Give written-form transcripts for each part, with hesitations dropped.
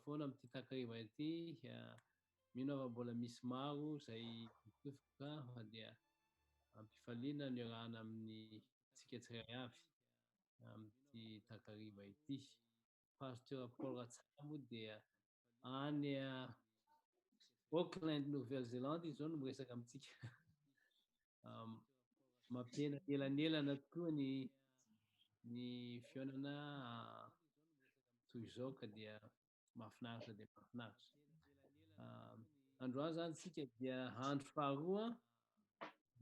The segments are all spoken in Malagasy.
foana amin'ity takariva ity. Mino aho fa mbola misy maro izay mitofoka fa dia ampifaliana ny iarahana amin'ny tsika tsirairay avy amin'ity takariva ity. Pasteur Paul Ratsara moa dia any Auckland, Nouvelle-Zélande izy izao no miresaka amintsika. Mampihena ny elanelana tokoa ny ny fihaonana toy izao ka dia mahafinaritra dia mahafinaritra. Androany izany tsika dia andro faharoa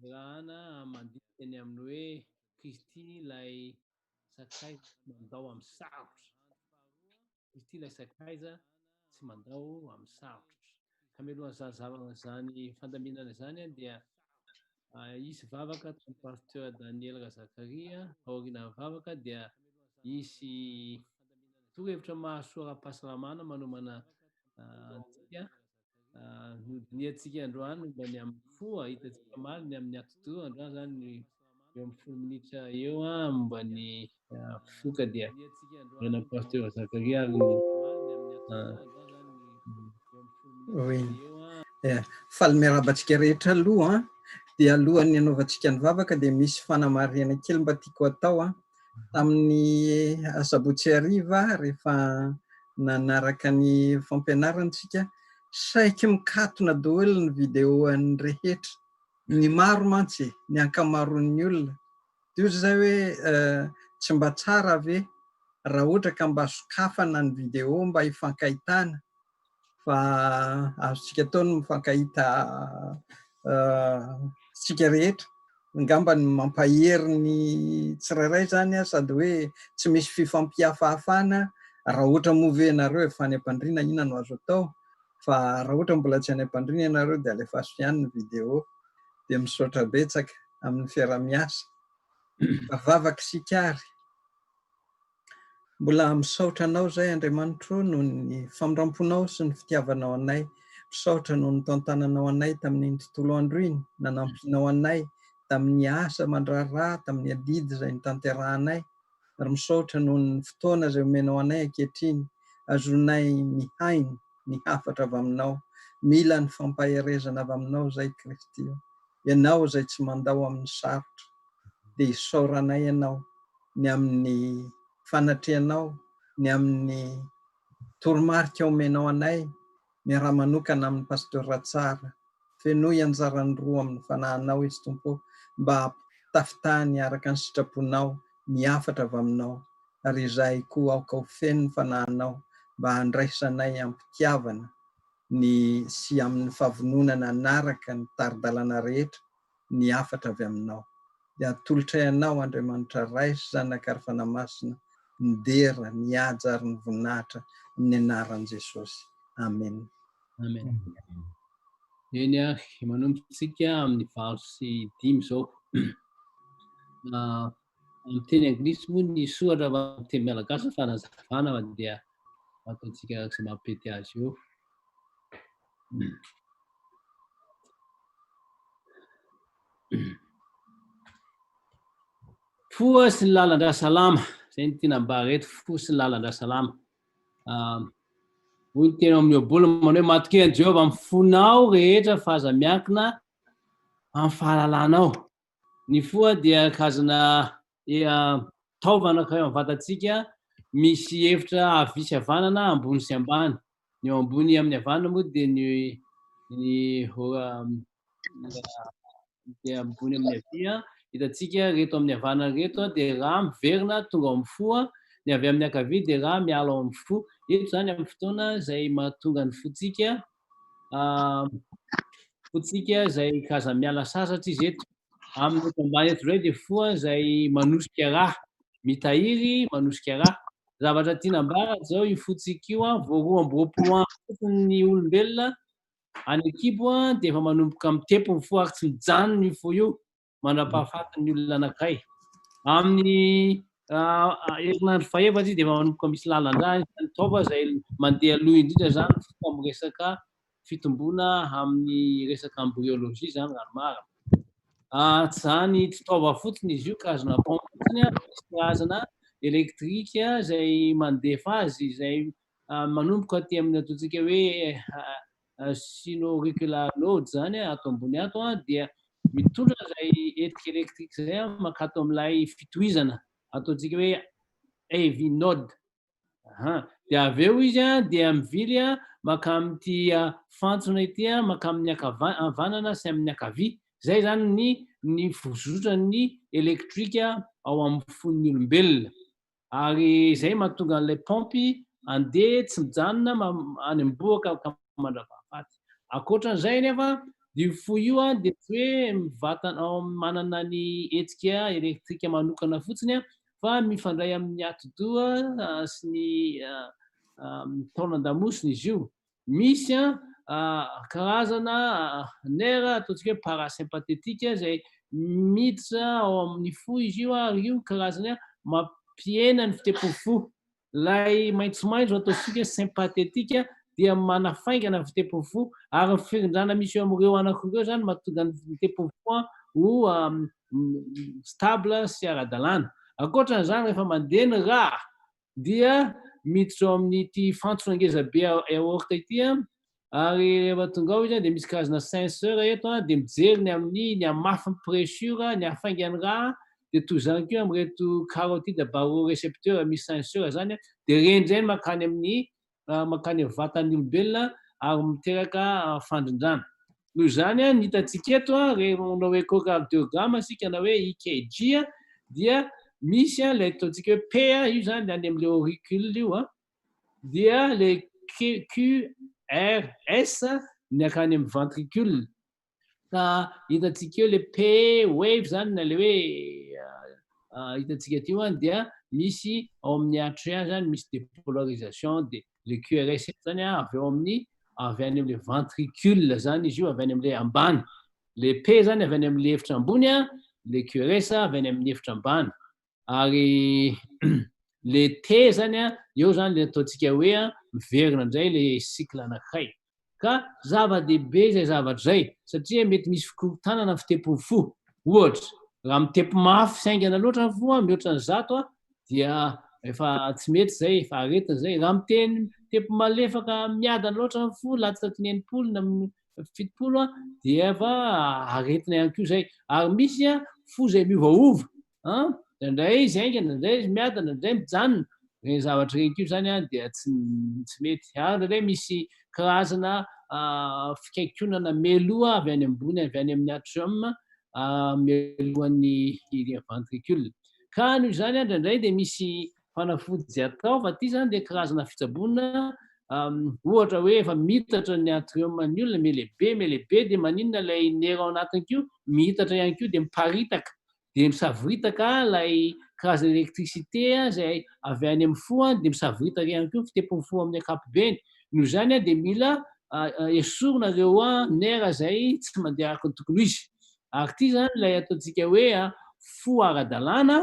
rahana mandinika ny amin'ny hoe Kristy ilay sakaiza tsy mandao amin'ny sarotra. Kristy ilay sakaiza tsy mandao amin'ny sarotra. Ka mialohan'izany zavatra izany fandaminana izany dia hisy vavaka ataon'ny Pasteur Daniel Razakaria, aorianan'ny vavaka dia hisy torohevitra mahasoa ara-pahasalamana manomana antsika. Nodinihantsika androany momba ny amin'ny fo, hitantsika omaly ny amin'ny atidoha, androany izany eo amin'ny 10 minitra eo momba ny fo ka dia omena Pasteur Zakaria ary ny Oui. Faly miarahaba antsika rehetra aloha an. Dia alohan'ny hanaovantsika ny vavaka dia misy fanamarihana kely mba tiako atao an. Tamin'ny asabotsy hariva rehefa nanaraka ny fampianarana isika, saiky mikatona daholo ny vidéo an'ny rehetra. Ny maro mantsy e, ny ankamaroan'ny olona. Dia hoy izahay hoe tsy mba tsara ve raha ohatra ka mba sokafana ny vidéo mba hifankahitana fa azontsika atao ny mifankahita isika rehetra. Angamba ny mampahery ny tsirairay izany sady hoe tsy misy fifampihafahafana raha ohatra moa ve ianareo efa any am-pandriana inona no azo atao fa raha ohatra mbola tsy any am-pandriana ianareo dia alefaso ihany ny vidéo. Dia misaotra betsaka amin'ny fiaraha-miasa. Vavaka isika ary. Mbola misaotra Anao izay Andriamanitro noho ny famindram-ponao sy ny fitiavanao anay. Misaotra noho ny tantananao anay tamin'iny tontolo andro iny, nanampianao anay tamin'ny asa aman-draharaha, tamin'ny adidy izay notanterahanay. Ary misaotra noho ny fotoana izay omenao anay ankehitriny, azonay mihaino ny hafatra avy aminao. Mila ny fampaherezana avy aminao izay Kristy o. Ianao izay tsy mandao amin'ny sarotra. Dia isaoranay Ianao ny amin'ny fanatrehanao, ny amin'ny toromarika omenao anay, miaraha manokana amin'ny Pasteur Ratsara. Fenoy anjarany roa amin'ny fanahinao izy Tompo ô, mba hampitafitany araka ny sitraponao ny hafatra avy aminao, ary izahay koa aoka ho feno ny fanahinao mba handraisanay am-pitiavana ny sy amin'ny fahavononana hanaraka ny tari-dalana rehetra ny hafatra avy aminao. Dia atolotray Anao, Andriamanitra Ray sy Zanaka ary Fanahy Masina, ny dera, ny haja ary ny voninahitra amin'ny anaran'i Jesosy. Amena. Amen. Eny ary, manomboka isika amin'ny 8 sy 5 izao. Amin'ny teny anglisy moa ny soratra fa amin'ny teny malagasy ny fanazavana fa dia ataontsika araka izay mampety azy eo. Fo sy ny lalan-dra salama, izay no tiana ambara eto, fo sy ny lalan-dra salama. Hoy ny teny ao amin'ny Ohabolana manao hoe matokia an'i Jehovah amin'ny fonao rehetra fa aza miankina amin'ny fahalalanao. Ny fo dia karazana taova anankiray ao amin'ny vatantsika misy efitra havia sy havanana, ambony sy ambany. Ny eo ambony amin'ny havanana moa dia ny ny dia ambony amin'ny havia. Hitantsika ireto amin'ny havanana ireto dia rà miverina tonga ao amin'ny fo, ny avy amin'ny ankavia dia rà miala ao amin'ny fo. Eto izany amin'ny fotoana izay mahatonga ny fontsika fontsika izay karazany miala sasatra izy eto. Amin'ny eto ambany eto indray dia fo izay manosika rà, mitahiry manosika rà. Zavatra tiana ambara izao io fontsika io vao 22 andro fotsiny ny olombelona any an-kibo dia efa manomboka mitepo ny fo ary tsy mijanona io fo io mandra-pahafatin'ny olona anankiray. Amin'ny herinandro fahefatra izy dia efa manomboka misy lalan-drà, ny taova izay mandeha aloha indrindra izany fo amin'ny resaka fitomboana amin'ny resaka embryologie izany raha ny marina. Tsy izany tsy taova fotsiny izy io, karazana pompe fotsiny, misy karazana elektrika izay mandefa azy, izay manomboka aty amin'ny ataontsika hoe sino-auricular node zany ato ambony ato, dia mitondra zay hetsika elektrika zay mankato amin'ilay fitohizana ataontsika hoe AV node. Dia avy eo izy dia mivily maka amin'ity fantsona ity, maka amin'ny ankavanana sy amin'ny ankavia. Zay zany ny fizotran'ny elektrika ao amin'ny fon'ny olombelona. Ary izay mahatonga an'ilay paompy andeha tsy mijanona any am-bohoka ka mandra-pahafaty. Ankoatran'izay anefa, io fo io dia tsy hoe mivatana ao manana ny hetsika elektrika manokana fotsiny fa mifandray amin'ny atidoha sy ny taolan-damosina izy io. Misy karazana nerf ataontsika hoe parasympathétique izay miditra ao amin'ny fo izy io, ary io karazany mampihena ny fitepon'ny fo. Ilay maitsomaitso ataontsika hoe sympathétique dia manafaingana ny fitepon'ny fo, ary ny firindrana misy eo amin'ireo anankiroa ireo izany mahatonga ny fitepon'ny fo ho stable sy ara-dalàna. Ankoatran'izany, rehefa mandeha ny rà dia miditra ao amin'ity fantsona ngeza be aorte ity, ary rehefa tonga ao izy dia misy karazana senseur eto, dia mijery ny amin'ny ny hamafin'ny pressure, ny hafaingan'ny rà, dia toy izany koa amin'ireto carotide barorécepteur misy senseur zany, dia ireny indray no mankany amin'ny mankany amin'ny vatan'ny olombelona ary miteraka fandrindrana. Noho izany, ny hitantsika eto, rehefa manao échocardiogramme isika na hoe EKG, dia misy ilay ataontsika hoe P, io zany any amin'ilay auricule io, dia ilay QRS ny akany amin'ny ventricule. Ka hitantsika eo le P wave zany na le hoe hitantsika teo any, dia misy ao amin'ny atria zany misy dépolarisation, dia le QRS zany avy eo amin'ny avy any amin'le ventricule zany izy io, avy any amin'le ambany. Le P zany avy any amin'le efitra ambony, le QRS avy any amin'ny efitra ambany, ary le T zany eo zany le ataontsika hoe miverina indray le cycle anankiray. Ka zava-dehibe izay zavatra izay, satria mety misy fikorontanana ny fitepon'ny fo. Ohatra, raha mitepo mafy sy haingana loatra ny fo, mihoatra ny 100, dia efa tsy mety izay, efa aretina izay. Raha miteny mitepo malefaka miadana loatra ny fo, latsaky ny 60 na 70, dia efa aretina ihany koa izay. Ary misy fo izay miovaova. Indraindray izy haingana, indraindray izy miadana, indraindray mijanona. Ireny zavatra ireny koa izany dia tsy mety. Ary indraindray misy karazana fikaikonana mialoha avy any ambony, avy any amin'ny atrium, mialohan'ny ventricule. Ka noho izany, indraindray dia misy fanafody izay atao, fa ity izany dia karazana fitsaboana. Ohatra hoe efa miitatra ny atrium ny olona, mihalehibe, mihalehibe, dia maninona ilay nerf ao anatiny koa miitatra ihany koa, dia miparitaka, dia misavoritaka ilay karazana électricité izay avy any amin'ny fo, dia misavoritaka ihany koa ny fitepon'ny fo amin'ny ankapobeny. Noho izany dia mila esorina ireo nerf izay tsy mandeha araka ny tokony ho izy. Ary ity izany ilay ataontsika hoe fo ara-dalàna,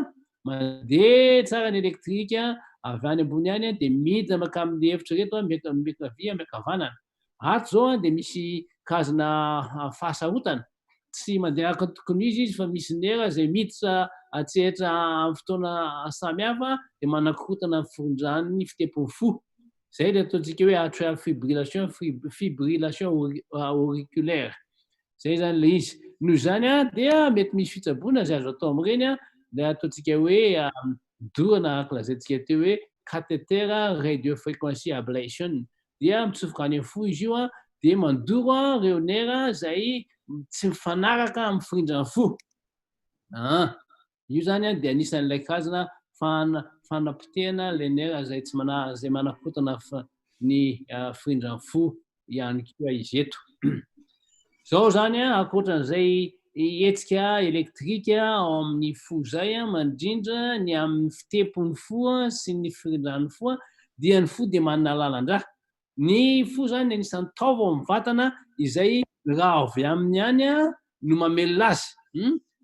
mandeha tsara ny elektrika avy any ambony any, dia midina mankamin'ny efitra ireto, miankavia, miankavanana. Ato izao dia misy karazana fahasarotana, tsy mandeha araka ny tokony ho izy izy, fa misy nerf izay miditra an-tsehatra amin'ny fotoana samihafa, dia manakorontana ny firindran'ny fitepon'ny fo. Izay ilay ataontsika hoe atrial fibrillation, fibrillation auriculaire. Izay izany ilay izy. Noho izany dia mety misy fitsaboana izay azo atao amin'ireny, ilay ataontsika hoe dorana araka lazaintsika teo hoe catheter radiofrequency ablation. Dia mitsofoka any amin'ny fo izy io, dia mandoro ireo nerf izay tsy mifanaraka amin'ny firindran'ny fo. Io zany dia anisan'ilay karazana fanapotehana ilay nerf izay tsy mana, izay manakorontana ny firindran'ny fo ihany koa izy eto. Izao zany, ankoatran'izay hetsika elektrika ao amin'ny fo izay mandrindra ny amin'ny fitepon'ny fo sy ny firindran'ny fo, dia ny fo dia manana lalan-drà. Ny fo zany anisan'ny taova ao amin'ny vatana izay rà avy aminy ihany no mamelona azy.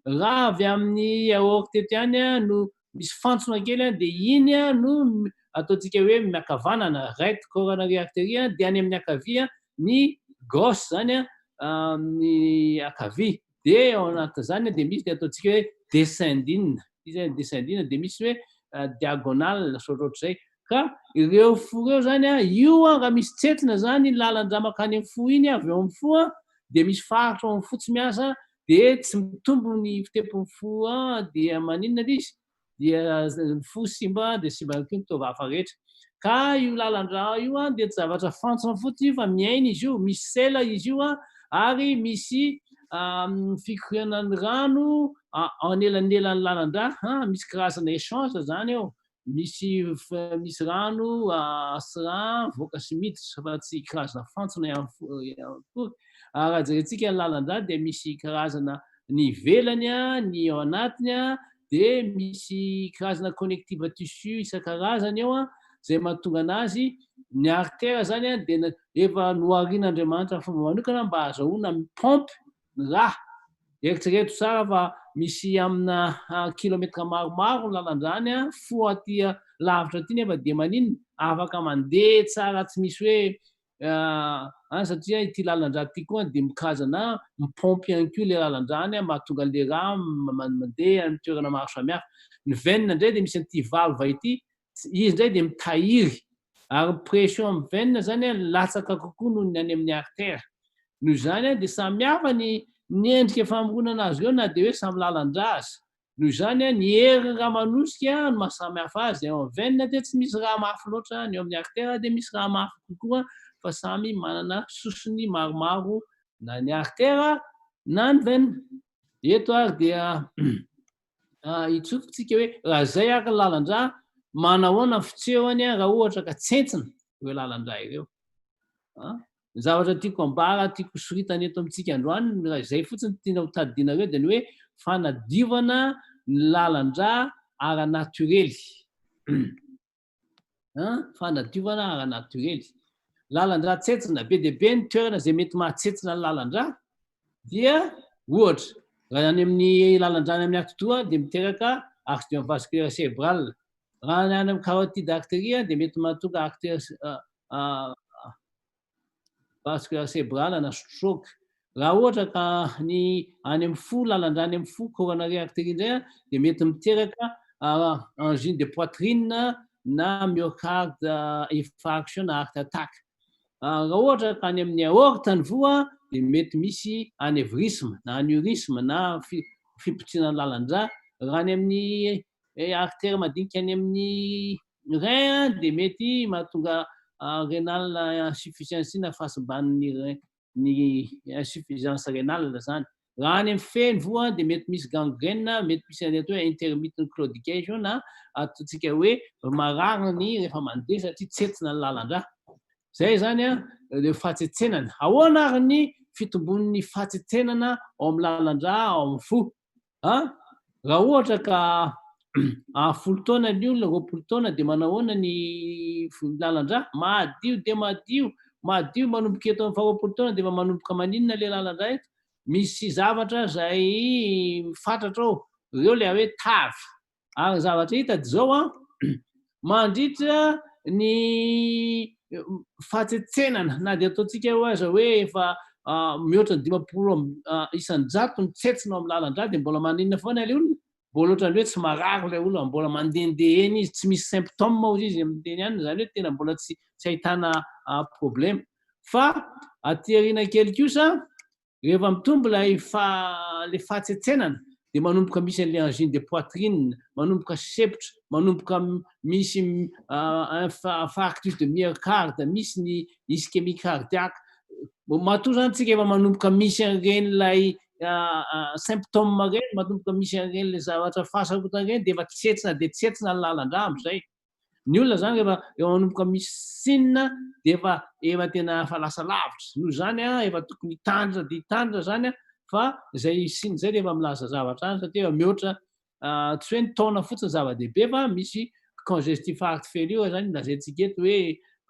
Rà avy amin'ny aorte eto ihany no misy fantsona kely, dia iny no ataontsika hoe miankavanana, right coronary artery, dia any amin'ny ankavia ny gauche zany, ny ankavia. Dia ao anatin'izany dia misy ny ataontsika hoe descending. Izy zany descending, dia misy hoe diagonal, ohatrohatr'izay. Ka ireo fo ireo zany a, io a raha misy tsentsina zany iny lalan-drà mankany amin'ny fo iny avy eo amin'ny fo a, dia misy faritra ao amin'ny fo tsy miasa, dia tsy mitombo ny fitepon'ny fo a, dia maninona ilay izy? Dia ny fo simba, dia simba ihany koa ny taova hafa rehetra. Ka io lalan-drà io a dia tsy zavatra fantsona fotsiny io fa miaina izy io, misy sela izy io a, ary misy fikorianan'ny rano anelanelan'ny lalan-drà, misy karazana échange zany eo. Misy misy rano sy rà mivoaka sy miditra fa tsy karazana fantsona ihany akory. Ary raha jerentsika ny lalan-drà dia misy karazana ny ivelany, ny ao anatiny, dia misy karazana connective tissu isan-karazany eo izay mahatonga anazy. Ny artère zany dia efa noharian'Andriamanitra amin'ny fomba manokana mba hahazahoana mi-pompe ny rà. Eritrereto tsara fa misy amina kilometra maromaro ny lalan-drany, fo aty lavitra aty nefa dia maninona? Afaka mandeha tsara tsy misy hoe any satria ity lalan-drà ity koa dia mikazana mi-pompe ihany koa ilay lalan-drany mahatonga an'ilay rà mandeha any toerana maro samihafa. Ny veine indray dia misy an'ity valve ity, izy indray dia mitahiry ary ny pression amin'ny veine zany latsaka kokoa noho ny any amin'ny artère. Noho izany dia samy hafa ny ny endrika famoronana azy ireo na dia hoe samy lalan-drà aza. Noho izany ny herin'ny rà manosika no maha samy hafa azy. Eo amin'ny veine dia tsy misy rà mafy loatra, ny eo amin'ny artère dia misy rà mafy kokoa fa samy manana sosony maromaro na ny artère na ny veine. Eto ary dia hitsofoka hoe raha izay ary ny lalan-drà, manahoana ny fitsehony raha ohatra ka tsentsina ireo lalan-drà ireo. Ny zavatra tiako ambara, tiako soritana eto amintsika androany, raha izay fotsiny tiana ho tadidinareo dia ny hoe fanadiovana ny lalan-drà ara-natirely. Fanadiovana ara-natirely. Lalan-drà tsentsina, be dia be ny toerana izay mety mahatsentsina ny lalan-drà, dia ohatra, raha any amin'ny lalan-drà any amin'ny atidoha dia miteraka accident vasculaire cérébral. Raha ny any amin'ny carotide arterie dia mety mahatonga artère vasculaire cérébral na stroke. Raha ohatra ka ny any amin'ny fo, lalan-drà any amin'ny fo, coronary artery indray dia mety miteraka angine de poitrine na myocarde infarction na heart attack. Raha ohatra ka any amin'ny aorte ny voa dia mety misy anévrisme na aneurysme na fipotsiana ny lalan-drà. Raha any amin'ny artère madinika any amin'ny rein dia mety mahatonga renal insufficiency na fahasimban'ny rein, ny insuffisance rénale zany. Raha any amin'ny fe ny voa dia mety misy gangrène, mety misy ny atao hoe intermittent claudication na ataontsika hoe marary ny rehefa mandeha satria tsentsina ny lalan-drà. Zay zany le fahatsetsenana. Ahoana ary ny fitombon'ny fahatsetsenana ao amin'ny lalan-drà ao amin'ny fo? A! Raha ohatra ka folo taona ny olona, 20 taona dia manahoana ny lalan-drà? Madio dia madio, madio manomboka eto amin'ny faha 20 taona dia efa manomboka maninona ilay lalan-drà eto? Misy zavatra izay mifatratra ao, ireo ilay hoe tavy. Ary ny zavatra hita dia izao an, mandritra ny fahatsetsenana, na dia ataontsika eo aza hoe efa mihoatra ny 50 isan-jato ny tsetsina ao amin'ny lalan-drà dia mbola maninona foana ilay olona? Mbola ohatran'ny hoe tsy marary ilay olona, mbola mandehandeha eny izy, tsy misy symptôme hozy izy amin'ny teny any, izany hoe tena mbola tsy tsy ahitana problème. Fa aty aoriana kely kosa, Rehefa mitombo ilay ilay fahatsetsenana dia manomboka misy an'ilay angine de poitrine, manomboka sepotra, manomboka misy infarctus de myocarde, misy ny ischémie cardiaque. Matoa zany tsika efa manomboka misy an'ireny ilay symptôme ireny, manomboka misy an'ireny ilay zavatra fahasarotana ireny dia efa tsetsina dia tsetsina ny lalan-drà amin'izay. Ny olona zany rehefa efa manomboka misy signe dia efa efa tena efa lasa lavitra. Noho izany an, efa tokony hitandrina dia hitandrina zany an, fa izay signe izay dia efa milaza zavatra any satria efa mihoatra tsy hoe ny taona fotsiny zava-dehibe fa misy congestif heart failure zany lazaintsika eto hoe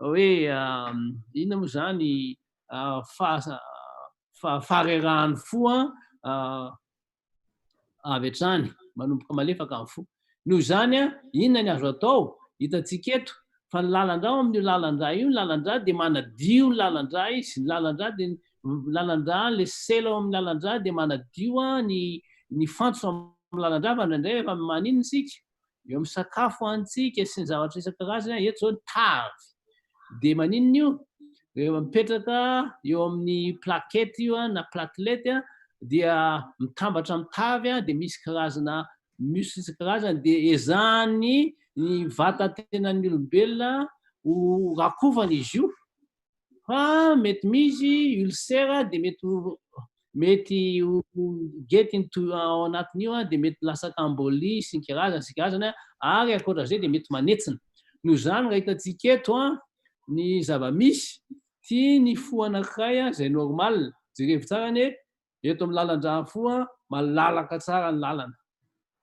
hoe inona moa zany faharerahan'ny fo an avy hatrany, manomboka malefaka ny fo. Noho izany, inona ny azo atao? Hitantsika eto fa ny lalan-drà ao amin'io lalan-drà io, ny lalan-drà dia manadio ny lalan-drà izy. Ny lalan-drà dia ny lalan-drà, ilay sela ao amin'ny lalan-drà dia manadio ny ny fantsona ao amin'ny lalan-drà fa indraindray rehefa maninona isika? Eo amin'ny sakafo hanintsika sy ny zavatra isan-karazany, eto izao ny tavy. Dia maninona io? Rehefa mipetraka eo amin'ny plaquette io na platelette dia mitambatra amin'ny tavy dia misy karazana muscle isan-karazany dia ezahan'ny ny vatan-tenan'ny olombelona ho rakofana izy io. Fa mety misy ulcère dia mety ho mety ho gety ny to ao anatin'io dia mety lasa embolie sy ny karazany sy karazany ary ankoatra izay dia mety manetsina. Noho izany raha hitantsika eto ny zava-misy, ity ny fo anankiray izay normal, jerevo tsara anie, eto amin'ny lalan-drà fo malalaka tsara ny lalana.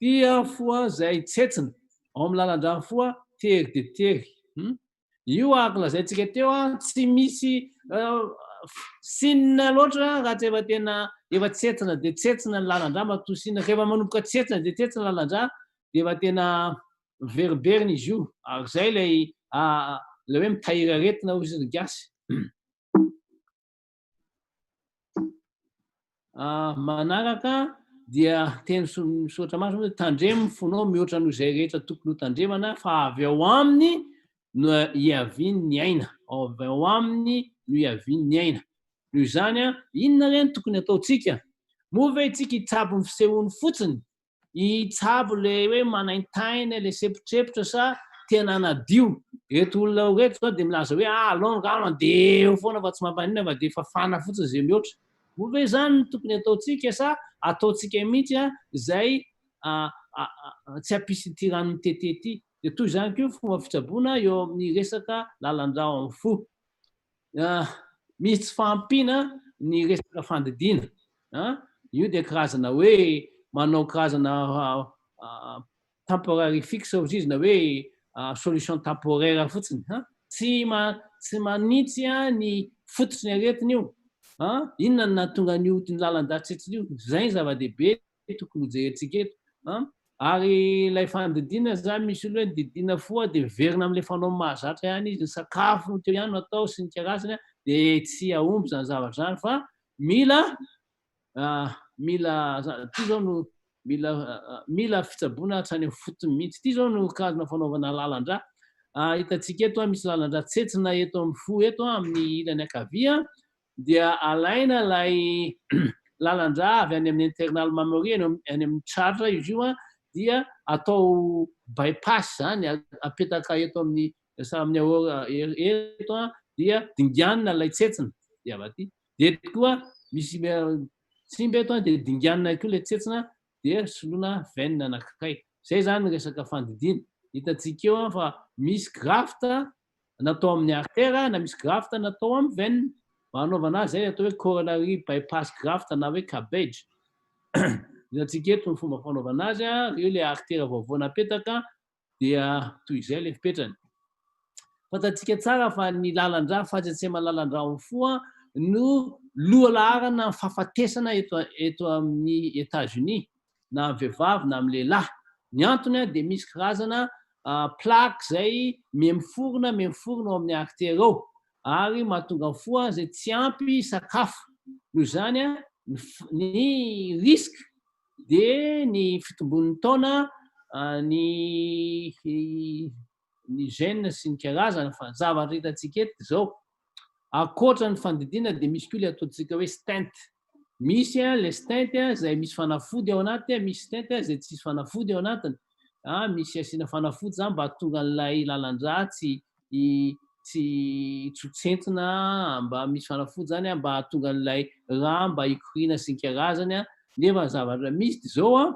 Ity fo izay tsetsina, ao amin'ny lalan-drà fo tery dia tery. Io araka lazaintsika teo tsy misy signe loatra raha tsy efa tena efa tsetsina dia tsetsina ny lalan-drà matoa signe. Rehefa manomboka tsetsina dia tsetsina ny lalan-drà dia efa tena miverimberina izy io. Ary izay ilay ilay hoe mitahiry aretina hoy ny gasy. Manaraka dia teny soratra masina hoe tandremo ny fonao mihoatra noho izay rehetra tokony ho tandremana fa avy ao aminy no iavian'ny aina. Avy ao aminy no iavian'ny aina. Noho izany, inona re no tokony hataontsika? Moa ve isika hitsabo ny fisehoany fotsiny Hitsabo le hoe manaintaina, le sepotrepotra sa tena hanadio? Ireto olona ireto zao dia milaza hoe ah alao ny rano andeha eo foana fa tsy mampaninona fa dia fafana fotsiny izay mihoatra. Moa ve izany no tokony hataontsika sa ataontsika mihitsy izay tsy hampisy ity rano mitete ity? Dia toy izany koa ny fomba fitsaboana eo amin'ny resaka lalan-drà ao amin'ny fo. Misy tsy fahampiana ny resaka fandidiana. Io dia karazana hoe manao karazana temporary fix ozy izy na hoe solution temporaire fotsiny. Tsy tsy manitsy ny fototry ny aretina io. Inona no nahatonga an'io lalan-dratsy io? Izay ny zava-dehibe tokony hojerentsika eto. Ary ilay fandidiana zany misy olona hoe didiana foa dia miverina amin'ilay fanao mahazatra ihany izy, ny sakafo teo ihany no atao sy ny karazany dia tsy hahomby izany zavatra izany fa mila mila ity zao no mila mila fitsaboana hatrany amin'ny fotony mihitsy. Ity zao no karazana fanaovana lalan-drà. Hitantsika eto misy lalan-drà tsetsina eto amin'ny fo eto amin'ny ilany ankavia dia alaina ilay lalan-drà avy any amin'ny internal mammary, any amin'ny tratra izy io, dia atao bypass izany, apetaka eto amin'ny amin'ny eto, dia dinganina ilay tsetsina, dia avy aty. Dia eto koa misy simba eto, dia dinganina koa ilay tsetsina, dia soloina veine anankiray. Izay izany ny resaka fandidiana. Hitantsika eo fa misy graft natao amin'ny artère na misy graft natao amin'ny veine. Mba hanaovana azy izay atao hoe coronary bypass graft na hoe cabbage. Hitantsika eto ny fomba fanaovana azy, eo ilay artère vaovao napetaka dia toy izay ilay fipetrany. Fantatsika tsara fa ny lalan-drà, fahatsetseman'ny lalan-drà ao amin'ny fo no lohalaharana amin'ny fahafatesana eto eto amin'ny États-Unis, na amin'ny vehivavy na amin'ny lehilahy. Ny antony dia misy karazana plaque izay mihamiforona mihamiforona ao amin'ny artère ao ary mahatonga ny fo izay tsy ampy sakafo. Noho izany ny risque dia ny fitombon'ny taona, ny ny gène sy ny karazany fa ny zavatra hitantsika eto dia izao, ankoatra ny fandidiana dia misy koa ilay ataontsika hoe stent. Misy ilay stent izay misy fanafody ao anatiny, misy stent izay tsisy fanafody ao anatiny. Misy asiana fanafody izany mba hahatonga an'ilay lalan-drà tsy tsy hitsotsentsina, mba misy fanafody izany mba hahatonga an'ilay rà mba hikoriana sy ny karazany. Nefa ny zavatra misy dia izao,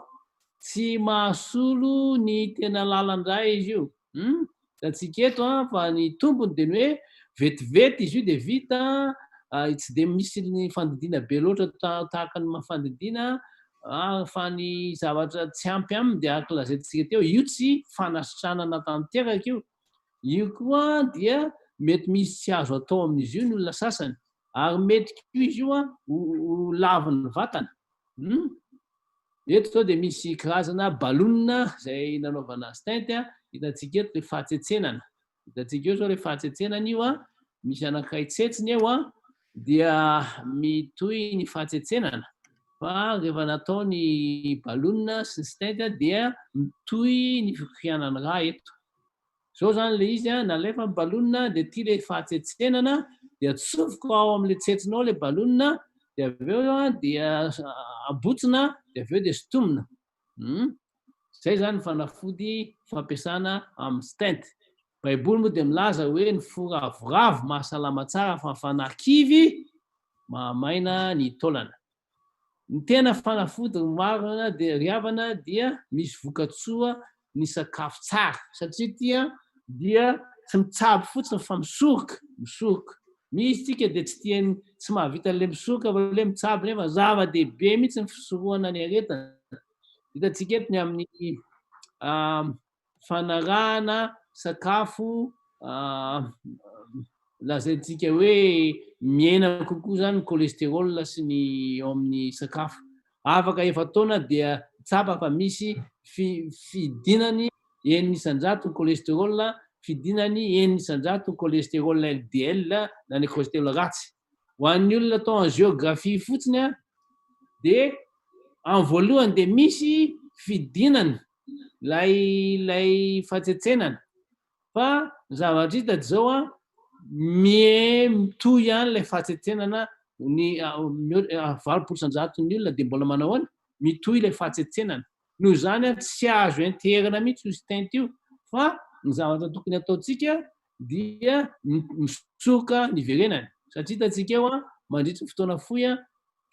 Tsy mahasolo ny tena lalan-dra izy io. Hum? Hitantsika eto an, fa ny tombony dia ny hoe vetivety izy io dia vita, tsy dia misy ny fandidiana be loatra tahaka ny fandidiana, fa ny zavatra tsy ampy aminy dia araka lazaintsika teo, io tsy fanasitranana tanteraka io. Io koa dia mety misy tsy azo atao amin'izy io ny olona sasany, ary mety koa izy io ho lavin'ny vatana. Hum? Eto izao dia misy karazana ballon izay nanaovana stent, hitantsika eto ilay fahatsetsenana. Hitantsika eo izao ilay fahatsetsenana io, misy anankiray tsetsina eo, dia mitohy ny fahatsetsenana. Fa rehefa natao ny ballon sy ny stent dia mitohy ny fikorianan'ny rà eto. Zao zany le izy a, nalefa ny ballon dia ity le fahatsetsenana dia atsofoka ao amin'le tsetsina ao le ballon dia avy eo dia abotsina dia avy eo dia sintomina. Zay zany ny fanafody fampiasana amin'ny stent. Baiboly moa dia milaza hoe ny fo ravoravo mahasalama tsara fa ny fanahy kivy mahamaina ny taolana. Ny tena fanafody ry marina dia ry havana dia misy vokatsoa ny sakafo tsara satria ity dia tsy mitsabo fotsiny fa misoroka, misoroka. Misy tsika dia tsy tia tsy mahavita an'ilay misoroka fa ilay mitsabo nefa zava-dehibe mihitsy ny fisorohana ny aretina. Hitantsika eto ny amin'ny fanarahana sakafo lazaintsika hoe mihena kokoa izany ny cholestérol sy ny eo amin'ny sakafo. Afaka efa-taona dia tsapa fa misy fidinany 6% ny cholestérol, fidinany 6% ny cholestérol LDL na ny cholestérol ratsy. Ho an'ny olona atao angiographie fotsiny dia amin'ny voalohany dia misy fidinana ilay ilay fatsetsenana fa ny zavatra hita dia zao an mie mitohy ihany ilay fatsetsenana ny 80% ny olona dia mbola manao ahoana mitohy ilay fatsetsenana noho izany an tsy azo enterina mihitsy io stent io fa ny zavatra tokony ataontsika dia misoroka ny verenany satria hitantsika eo an mandritry ny fotoana fohy an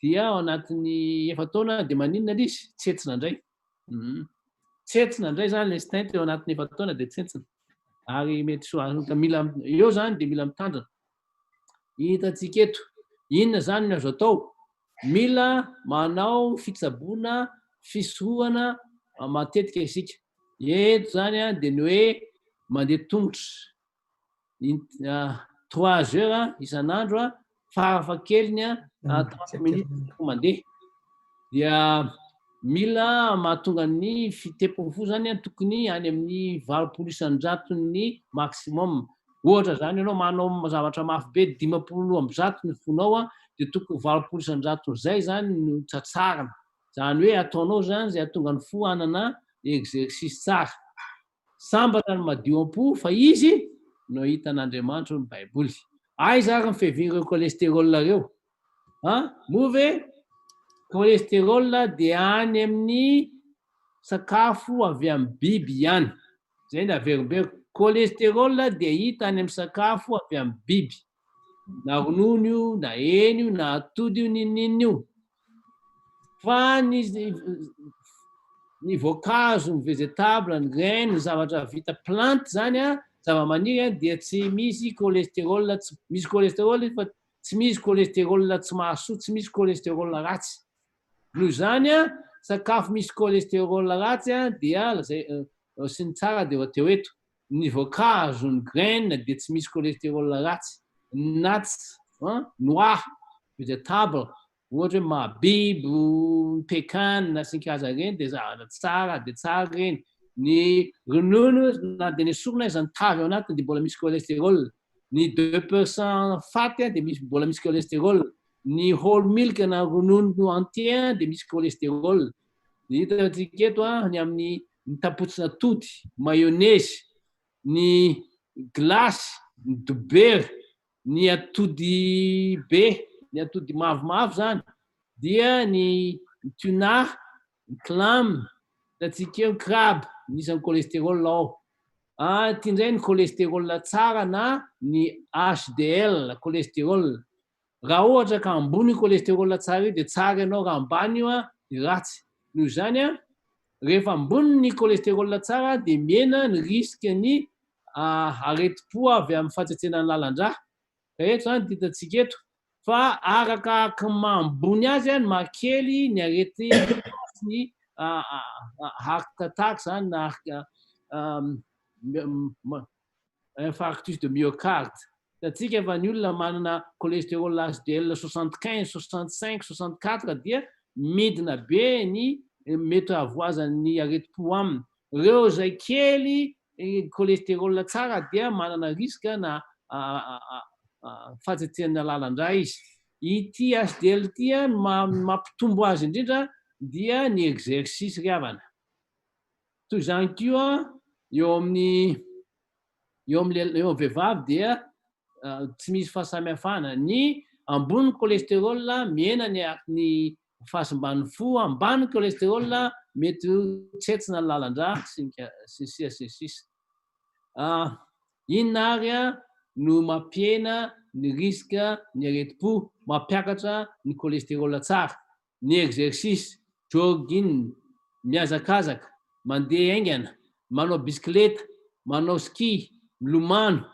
dia ao anatin'ny efa-taona dia maninona ilay izy tsentsina indray Tsentsina indray izany ilay stent eo anatin'ny efa-taona dia tsentsina. Ary mety so mila eo izany dia mila mitandrina. Hitantsika eto, inona izany no azo atao? Mila manao fitsaboana fisorohana matetika isika. Eto izany dia ny hoe mandeha tongotra. 3 heures isan'andro farafahakeliny 30 minutes mandeha dia mila mahatonga ny fitepon'ny fo zany tokony any amin'ny 80% maximum. Ohatra zany ianao manao zavatra mafy be, 150 ny fonao dia tokony 80% zay zany no tsatsarina. Zany hoe ataonao zany zay ahatonga ny fo hanana exercice tsara. Sambatra ny madio am-po fa izy no hahita an'Andriamanitra hoy ny Baiboly. Aiza ary ny fiavian'ireo cholestérol ireo? An? Moa ve cholestérol dia any amin'ny sakafo avy amin'ny biby ihany? Izay no averimberiko. Cholestérol dia hita any amin'ny sakafo avy amin'ny biby. Na ronono io, na hena io, na atody io, n'inon'inona io. Fa ny ny voankazo, ny végétable, ny graine, ny zavatra vita plante zany a, zava-maniry a, dia tsy misy cholestérol, tsy misy cholestérol izy fa tsy misy cholestérol tsy mahasoa, tsy misy cholestérol ratsy. Noho izany a, sakafo misy cholestérol ratsy a dia zay sy ny tsara dia efa teo eto. Ny voankazo, ny graine dia tsy misy cholestérol ratsy. Ny nuts, noix, végétable, ohatra hoe mahabibo, ny pecan sy ny karazany ireny dia zavatra tsara dia tsara ireny. Ny ronono na dia nesorina aza ny tavy ao anatiny dia mbola misy cholestérol. Ny 2% fat dia misy mbola misy cholestérol. Ny whole milk na ronono entier dia misy cholestérol. Ny hitantsika eto ny amin'ny ny tapotsina atody, mayonnaise, ny glace, ny dobera, ny atody be, ny atody mavomavo zany, dia ny tuna, ny clam, hitantsika eo ny crabe, misy ny cholestérol ao. Ity indray ny cholestérol tsara na ny HDL cholestérol. Raha ohatra ka ambony io cholestérol tsara io dia tsara ianao, raha ambany io dia ratsy. Noho izany, rehefa ambony ny cholestérol tsara dia mihena ny risque ny aretim-po avy amin'ny fahatsetsenan'ny lalan-drà. Ka eto izany dia hitantsika eto fa arakaraky ny maha ambony azy no maha kely ny aretim-po sy ny heart attack izany na infarctus de myocarde. Hitantsika fa ny olona manana cholestérol HDL 75, 65, 64 dia midina be ny mety hahavoazan'ny aretim-po aminy. Ireo izay kely cholestérol tsara dia manana risque na fahatsetsenana lalan-drà izy. Ity HDL ity no mampitombo azy indrindra dia ny exercice ry havana. Toy izany koa eo amin'ny eo amin'ny eo amin'ny vehivavy dia tsy misy fahasamihafana. Ny ambony cholestérol mihena ny ny fahasimban'ny fo, ambany cholestérol mety ho tsetsina ny lalan-drà sy ny sy ny sisa sy ny sisa. Inona ary no mampihena ny risque ny aretim-po, mampiakatra ny cholestérol tsara? Ny exercice, jogging, mihazakazaka, mandeha haingana, manao bisikileta, manao ski, milomano,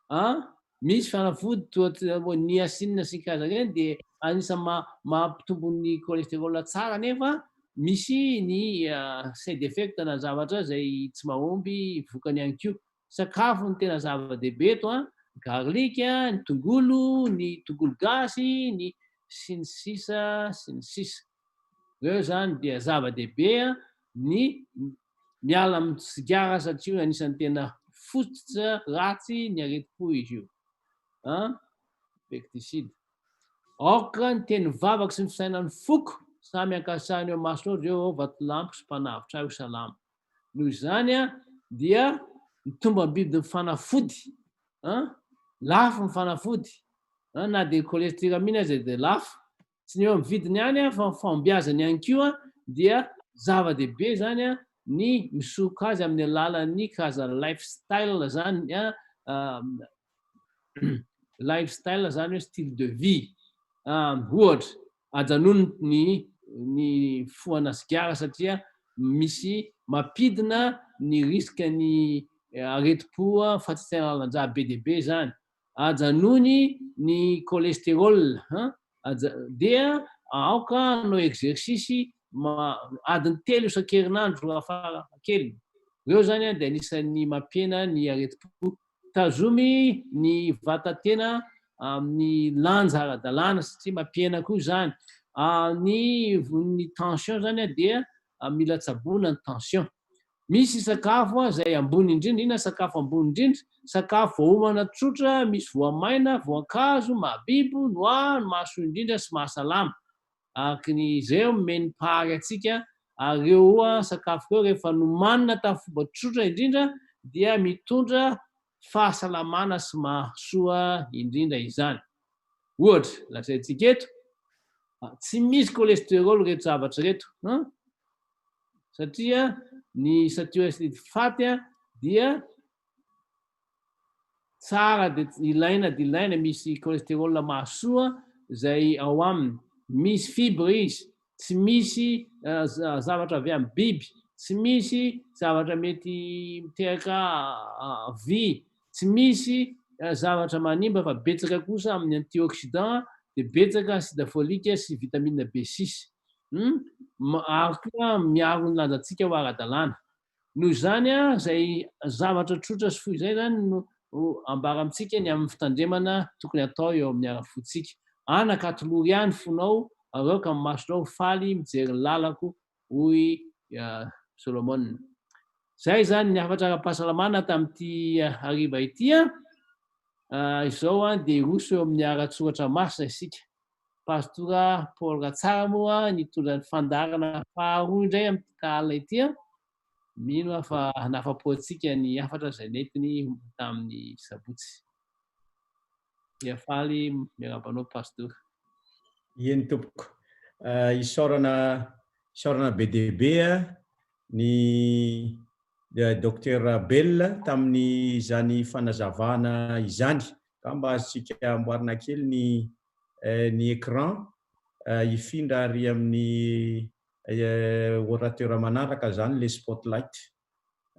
an! Misy fanafody toa niacine sy ny karazany ireny dia anisan'ny mampitombo ny cholestérol tsara nefa misy ny side effect na zavatra izay tsy mahomby vokany ihany koa. Sakafo no tena zava-dehibe eto an, garlic, ny tongolo, ny tongolo gasy, ny sy ny sisa sy ny sisa. Ireo izany dia zava-dehibe ny miala amin'ny sigara satria io anisan'ny tena fototra ratsy ny aretim-po izy io. An, pecticide. Aoka ny teny vavako sy ny fisainan'ny foko samy ankasitrahina eo imasonao ry Jehovah, vatolampiko sy mpanavotra ahy ho salama. Noho izany dia ny tombam-bidin'ny fanafody, lafo ny fanafody, na dia cholestyramine aza dia lafo. Tsy ny eo amin'ny vidiny ihany fa ny fahombiazany ihany koa dia zava-dehibe izany ny misoroka azy amin'ny alalan'ny karazana lifestyle izany, lifestyle izany hoe style de vie. Ohatra, Ajanony ny ny fohana sigara satria misy mampidina ny risque ny aretim-po fatsitsaina lalan-drà be dia be izany. Ajanony ny cholestérol an, dia aoka hanao exercice adiny telo isan-kerinandro farafahakeliny. Ireo izany dia anisan'ny mampihena ny aretim-po. Tazomy ny vata-tena amin'ny lanja ara-dalàna satria mampihena koa izany. Ny ny tension izany dia mila tsaboina ny tension. Misy sakafo izay ambony indrindra, inona sakafo ambony indrindra? Sakafo voaomana tsotra, misy voamaina, voankazo, mahabibo, noix, no mahasoa indrindra sy mahasalama. Araka ny izay omen'ny Mpahary antsika, ary ireo sakafo ireo rehefa nomanina tamin'ny fomba tsotra indrindra dia mitondra fahasalamana sy mahasoa indrindra izany. Ohatra, lazaintsika eto, tsy misy cholesterol ireto zavatra ireto, satria ny saturated fat dia Tsara dia ilaina dia ilaina, misy cholesterol mahasoa izay ao aminy, misy fibre izy, tsy misy zavatra avy amin'ny biby, tsy misy zavatra mety miteraka vy, tsy misy zavatra manimba fa betsaka kosa amin'ny antioxydant dia betsaka acide folique sy vitamine B6. Ary koa miaro ny lanjantsika ho ara-dalàna. Noho izany, izay zavatra tsotra sy fohy izay izany no ambara amintsika ny amin'ny fitandremana tokony hatao eo amin'ny ara-fontsika. Anaka, atolory ahy ny fonao, ary aoka ny masonao ho faly mijery ny lalako, hoy Solomona. Izay izany ny hafatra ara-pahasalamana tamin'ity hariva ity. Izao dia hiroso eo amin'ny ara-tsoratra masina isika. Pastora Paul Ratsara moa nitondra ny fandaharana faharoa indray amin'ity alina ity. Mino aho fa nahafa-po antsika ny hafatra izay nentiny tamin'ny sabotsy. Dia faly miarahaba anao Pastora. Eny tompoko. Isaorana isaorana be dia be ny Docteur Bell tamin'izany fanazavana izany. Angamba azontsika amboarina kely ny ny écran hifindra ary amin'ny orateur manaraka zany le spotlight.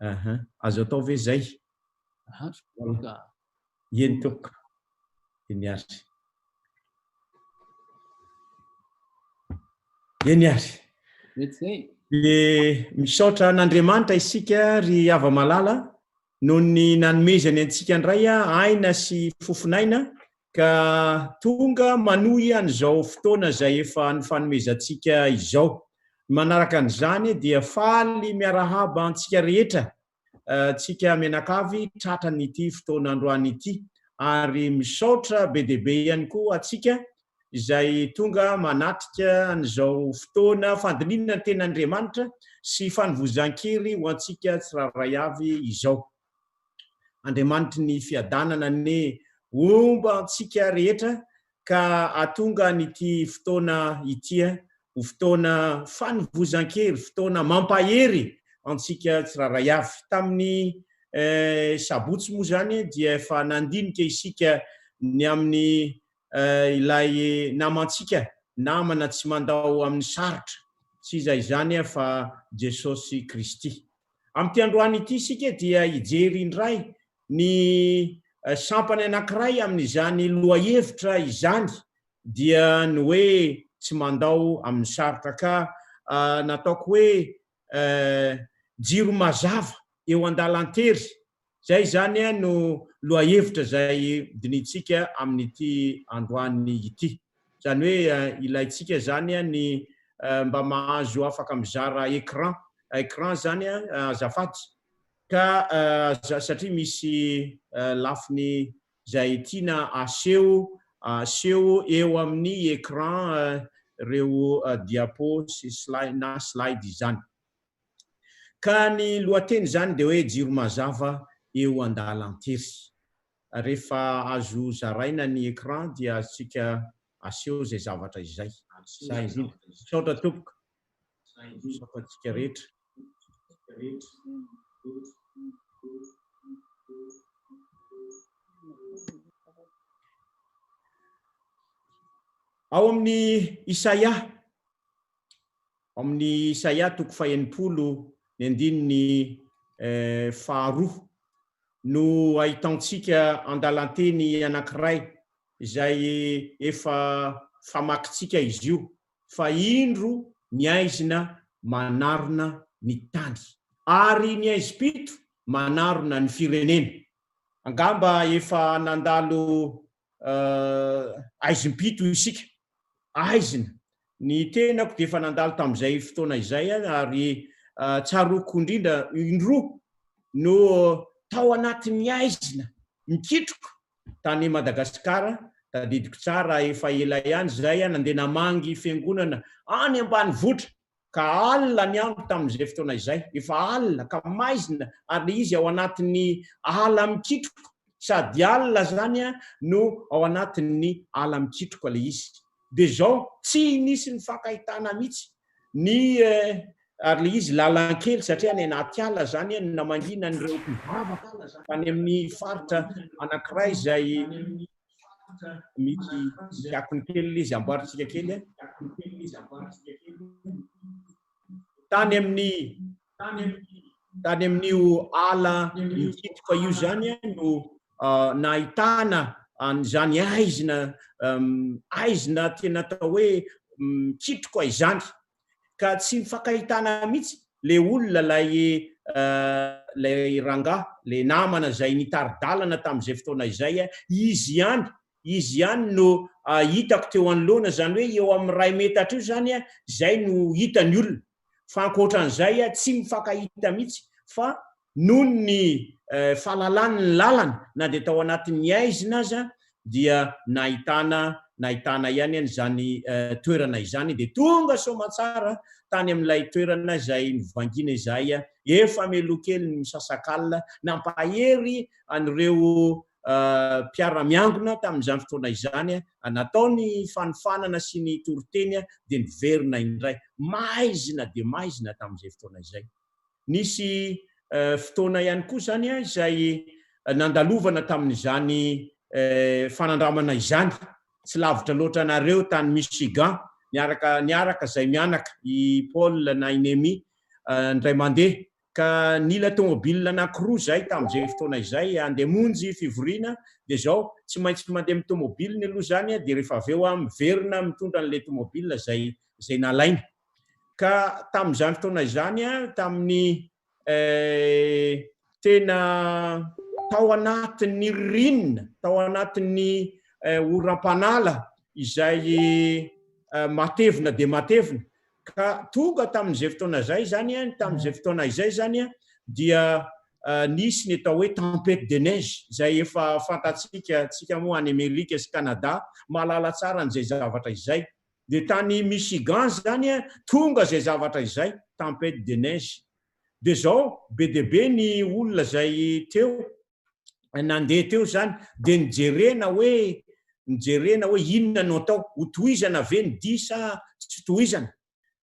Aha. Azo atao ve zay? Eny tompoko. Eny ary. Eny ary. Mety zay. Dia misaotra an'Andriamanitra isika ry hava-malala noho ny nanomezany antsika indray aina sy fofon'aina ka tonga manohy an'izao fotoana izay efa nifanomezantsika izao. Ny manaraka an'izany dia faly miarahaba antsika rehetra, tsika mianakavy tratran'ity fotoana androany ity ary misaotra be dia be ihany koa antsika. izay tonga manatrika an'izao fotoana fandinihana ny Tenin'Andriamanitra sy fanovozan-kery ho antsika tsirairay avy izao. Andriamanitry ny fiadanana anie homba antsika rehetra ka hahatonga an'ity fotoana ity ho fotoana fanovozan-kery, fotoana mampahery antsika tsirairay avy. Tamin'ny sabotsy moa izany dia efa nandinika isika ny amin'ny ilay namantsika, namana tsy mandao amin'ny sarotra, tsy iza izany fa Jesosy Kristy. Amin'ity androany ity isika dia hijery indray ny sampany anankiray amin'izany lohahevitra izany dia ny hoe tsy mandao amin'ny sarotra ka nataoko hoe jiro mazava eo an-dalan-tery. Izay izany no lohahevitra izay dinihintsika amin'ity androany ity. Izany hoe ilaintsika izany ny mba mahazo afaka mizara écran, écran izany azafady, ka satria misy lafiny izay tiana aseho aseho eo amin'ny écran ireo diapo sy slide na slide izany. Ka ny lohateny izany dia hoe jiro mazava eo an-dalan-tery. Rehefa azo zaraina ny écran dia azontsika aseho izay zavatra izay. Zay indrindra. Misaotra tompoko. Misaotra antsika rehetra. Ao amin'ny Isaia, ao amin'ny Isaia toko faha-60 ny andininy faharoa no ahitantsika andalan-teny anankiray izay efa famakintsika izy io, fa indro ny aizina manarona ny tany, ary ny aizim-pito manarona ny firenena. Angamba efa nandalo aizim-pito isika. Aizina. Ny tenako dia efa nandalo tamin'izay fotoana izay ary tsaroako indrindra indroa no tao anatin'ny aizina mikitroka tany Madagasikara, tadidiko tsara efa ela ihany izay nandeha namangy fiangonana any ambanivohitra ka alina ny andro tamin'izay fotoana izay, efa alina ka maizina ary le izy ao anatin'ny ala mikitroka, sady alina zany no ao anatin'ny ala mikitroka le izy. Dia izao, tsy nisy nifankahitana mihitsy ny ary le izy lalan-kely satria any anaty ala zany no namangiana an'ireo mpivavaka tany amin'ny faritra anankiray izay Misy misy akony kely ilay izy, amboarintsika kely a. Tany amin'ny tany amin'io ala mikitroka io zany no nahitana an'izany aizina aizina tena atao hoe mikitroka izany. Ka tsy mifankahitana mihitsy le olona lay lay rangahy, le namana izay nitari-dalana tamin'izay fotoana izay, izy ihany, izy ihany no hitako teo anoloana, izany hoe eo amin'ny iray metatra eo izany izay no hitan'ny olona. Fa ankoatran'izay tsy mifankahita mihitsy fa Noho ny fahalalany ny lalana, na dia tao anatin'ny haizina aza, dia nahitana nahitana ihany an'izany toerana izany, dia tonga soamantsara tany amin'ilay toerana izay novangiana izahay, efa meloa kely ny misasakalina, nampahery an'ireo mpiara-miangona tamin'izany fotoana izany, natao ny fanofanana sy ny toriteny, dia niverina indray. Maizina dia maizina tamin'izay fotoana izay. Nisy fotoana ihany koa izany izay nandalovana tamin'izany fanandramana izany, tsy lavitra loatra anareo tany Michigan, niaraka niaraka izay mianaka, i Paul na i Nemi, indray mandeha, ka nila tomobile anankiroa izahay tamin'izay fotoana izay handeha hamonjy fivoriana, dia izao, tsy maintsy mandeha amin'ny tomobiliny aloha izany, dia rehefa avy eo aho miverina mitondra an'ilay tomobile izay izay nalaina. Ka tamin'izany fotoana izany, tamin'ny tena tao anatin'ny ririnina, tao anatin'ny oram-panala izay matevina dia matevina, ka tonga tamin'izay fotoana izay izany, tamin'izay fotoana izay izany dia nisy ny atao hoe tempête de neige izay efa fantatsika, tsika moa any Amerika sy Canada mahalala tsara an'izay zavatra izay. Dia tany Michigan izany tonga izay zavatra izay, tempête de neige. Dia izao, be dia be ny olona izay teo, nandeha teo izany, dia nijerena hoe, nijerena hoe inona no atao, hotohizana ve ny dia sa tsy tohizana.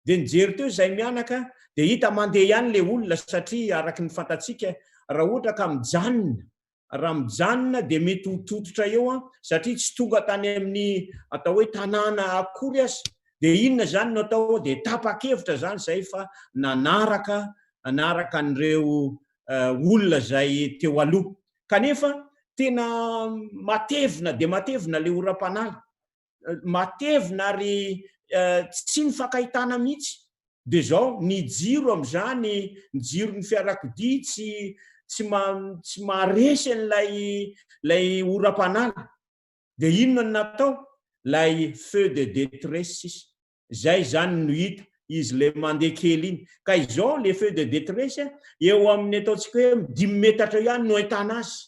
Dia nijery teo izahay mianaka, dia hita mandeha ihany ilay olona satria araka ny fantatsika, raha ohatra ka mijanona, raha mijanona dia mety ho tototra eo an, satria tsy tonga tany amin'ny atao hoe tanàna akory aza. Dia inona izany no atao? Dia tapa-kevitra izany izay fa nanaraka nanaraka an'ireo olona izay teo aloha. Kanefa tena matevina dia matevina ilay oram-panala. Matevina ary tsy nifankahitana mihitsy. Dia izao, ny jiro amin'izany, ny jiron'ny fiarakodia tsy tsy tsy maharesy an'ilay ilay oram-panala. Dia inona no natao? Ilay feu de détresse sisa. Izay izany no hita, izy ilay mandeha kely iny. Ka izao ilay feu de détresse, eo amin'ny ataontsika hoe dimy metatra eo ihany no ahitana azy.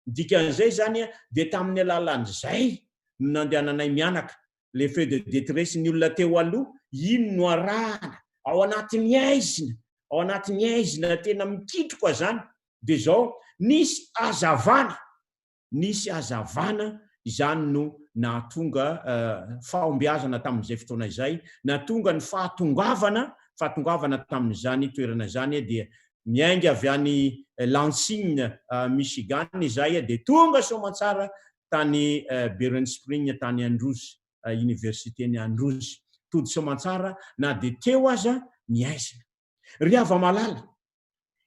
Ny dikan'izay izany dia tamin'ny alalan'izay no nandehananay mianaka, le feu de détresse ny olona teo aloha, iny no arahana, ao anatin'ny haizina, ao anatin'ny haizina tena mikitroka izany, dia izao, nisy hazavana, nisy hazavana izany no nahatonga fahombiazana tamin'izay fotoana izay, nahatonga ny fahatongavana, fahatongavana tamin'izany toerana izany dia Miainga avy any Lansing, Michigan izahay dia tonga soamantsara tany Berrien Spring tany Andrews, Oniversiten'i Andrews. Tody soamantsara na dia teo aza ny aizina. Ry hava-malala,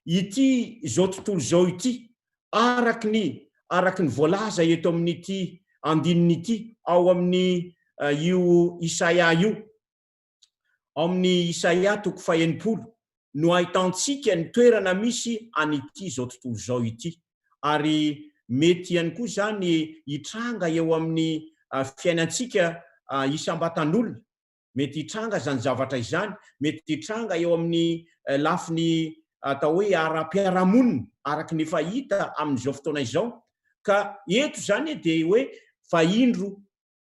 ity izao tontolo izao ity, araka ny araka ny voalaza eto amin'ity andininy ity ao amin'ny io Isaia io, Ao amin'ny Isaia toko fahenipolo no ahitantsika ny toerana misy an'ity izao tontolo izao ity. Ary mety ihany koa izany hitranga eo amin'ny fiainantsika isam-batan'olona. Mety hitranga izany zavatra izany, mety hitranga eo amin'ny lafiny atao hoe ara-piarahamonina, araka ny efa hita amin'izao fotoana izao. Ka eto izany dia hoe fa indro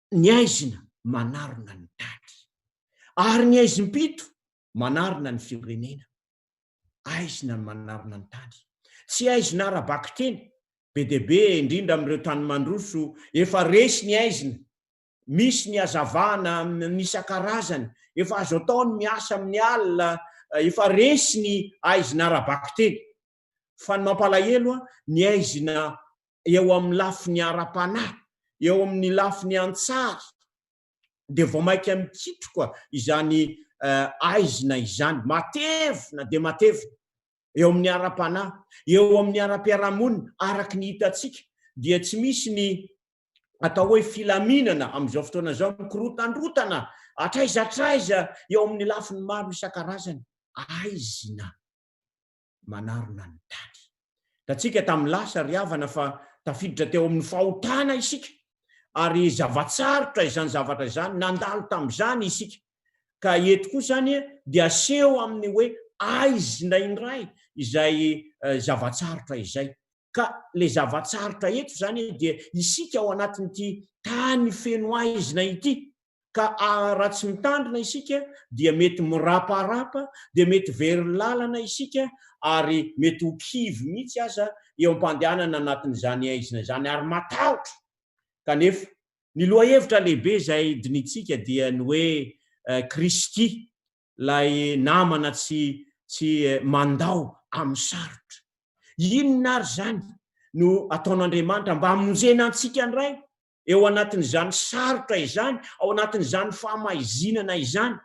Ny haizina manarona ny tany. Ary ny haizim-pito manarona ny firenena. Haizina ny manarona ny tany. Tsy haizina ara-bakiteny. Be dia be, indrindra amin'ireo tany mandroso, efa resy ny haizina. Misy ny hazavana isan-karazany. Efa azo atao ny miasa amin'ny alina. Efa resy ny haizina ara-bakiteny. Fa ny mampalahelo, ny haizina eo amin'ny lafiny ara-panahy, eo amin'ny lafiny an-tsary, dia vao mainka mikitroka izany aizina izany, matevina dia matevina eo amin'ny ara-panahy, eo amin'ny ara-piarahamonina, araka ny hitantsika dia tsy misy ny atao hoe filaminana amin'izao fotoana izao, mikorotandrotana hatraiza hatraiza eo amin'ny lafiny maro isan-karazany, aizina. manarona ny tany. Hitantsika tamin'ny lasa ry havana fa tafiditra teo amin'ny fahotana isika ary zava-tsarotra izany zavatra izany, nandalo tamin'izany isika. Ka eto koa izany dia aseho amin'ny hoe aizina indray izay zava-tsarotra izay. Ka ilay zava-tsarotra eto izany dia isika ao anatin'ity tany feno aizina ity Ka raha tsy mitandrina isika dia mety miraparapa, dia mety very lalana isika ary mety ho kivy mihitsy aza eo am-pandehanana anatin'izany haizina izany ary matahotra. Kanefa, ny lohahevitra lehibe izay dinihintsika dia ny hoe Kristy, ilay namana tsy tsy mandao amin'ny sarotra. Inona ary izany no ataon'Andriamanitra mba hamonjena antsika indray? Eo anatin'izany sarotra izany, ao anatin'izany fahamaizinana izany,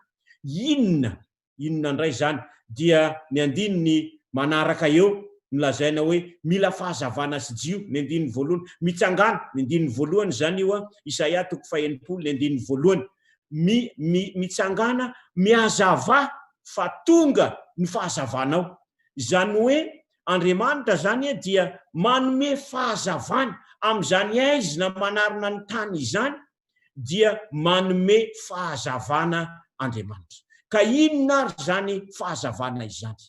inona, inona indray izany? Dia ny andininy manaraka eo no lazaina hoe mila fahazavana sy jio, ny andininy voalohany. Mitsangàna, ny andininy voalohany izany io an, Isaia toko fahenipolo, ny andininy voalohany. Mi, mi, mitsangàna, mihazavà fa tonga ny fahazavanao. Izany hoe Andriamanitra izany dia manome fahazavana amin'izany haizina manarona ny tany izany dia manome fahazavana Andriamanitra. Ka inona ary izany fahazavana izany?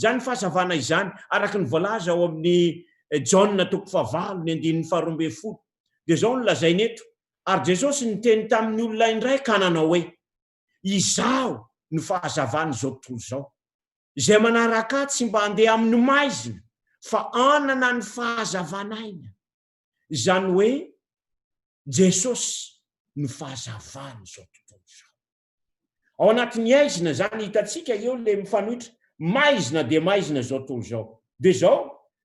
Izany fahazavana izany, araka ny voalaza ao amin'ny Jaona toko fahavalo ny andininy faharoa ambin'ny folo, dia izao no lazainy eto, Ary Jesosy niteny tamin'ny olona indray ka nanao hoe, Izaho no fahazavan'izao tontolo izao. Izay manaraka ahy tsy mba handeha amin'ny maizina, fa hanana ny fahazavan'aina. Izany hoe Jesosy no fahazavan'izao tontolo izao. Ao anatin'ny haizina izany, hitantsika eo ilay mifanohitra, maizina dia maizina izao tontolo izao. Dia izao,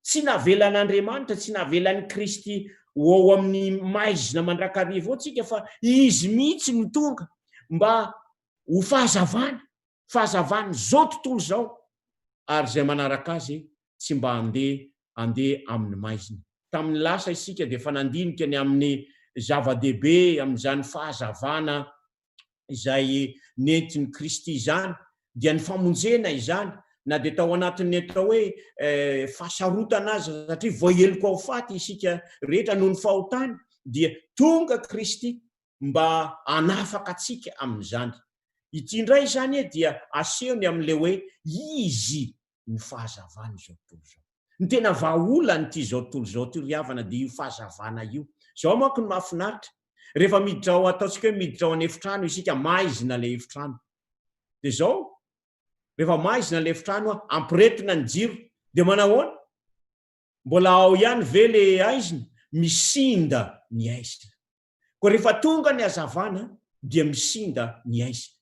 tsy navelan'Andriamanitra, tsy navelan'i Kristy ho ao amin'ny maizina mandrakariva ao tsika fa Izy mihitsy no tonga mba ho fahazavana, fahazavan'izao tontolo izao, ary izay manaraka Azy tsy mba handeha handeha amin'ny maizina. Tamin'ny lasa isika dia efa nandinika ny amin'ny zava-dehibe amin'izany fahazavana izay nentin'i Kristy izany, dia ny famonjena izany, na dia tao anatin'ny atao hoe fahasarotana aza, satria voaheloka ho faty isika rehetra noho ny fahotana, dia tonga Kristy mba hanafaka antsika amin'izany. Ity indray izany dia asehony amin'ilay hoe Izy no fahazavan'izao tontolo izao. Ny tena vahaolan'ity izao tontolo izao ity ry havana dia io fahazavana io. Izao manko no mahafinaritra, rehefa miditra ao, ataontsika hoe miditra ao an'efitrano isika, maizina ilay efitrano. Dia izao, rehefa maizina ilay efitrano, ampiretina ny jiro, dia manahoana? Mbola ao ihany ve ilay aizina? Misinda ny aizina. Koa rehefa tonga ny hazavana dia misinda ny aizina.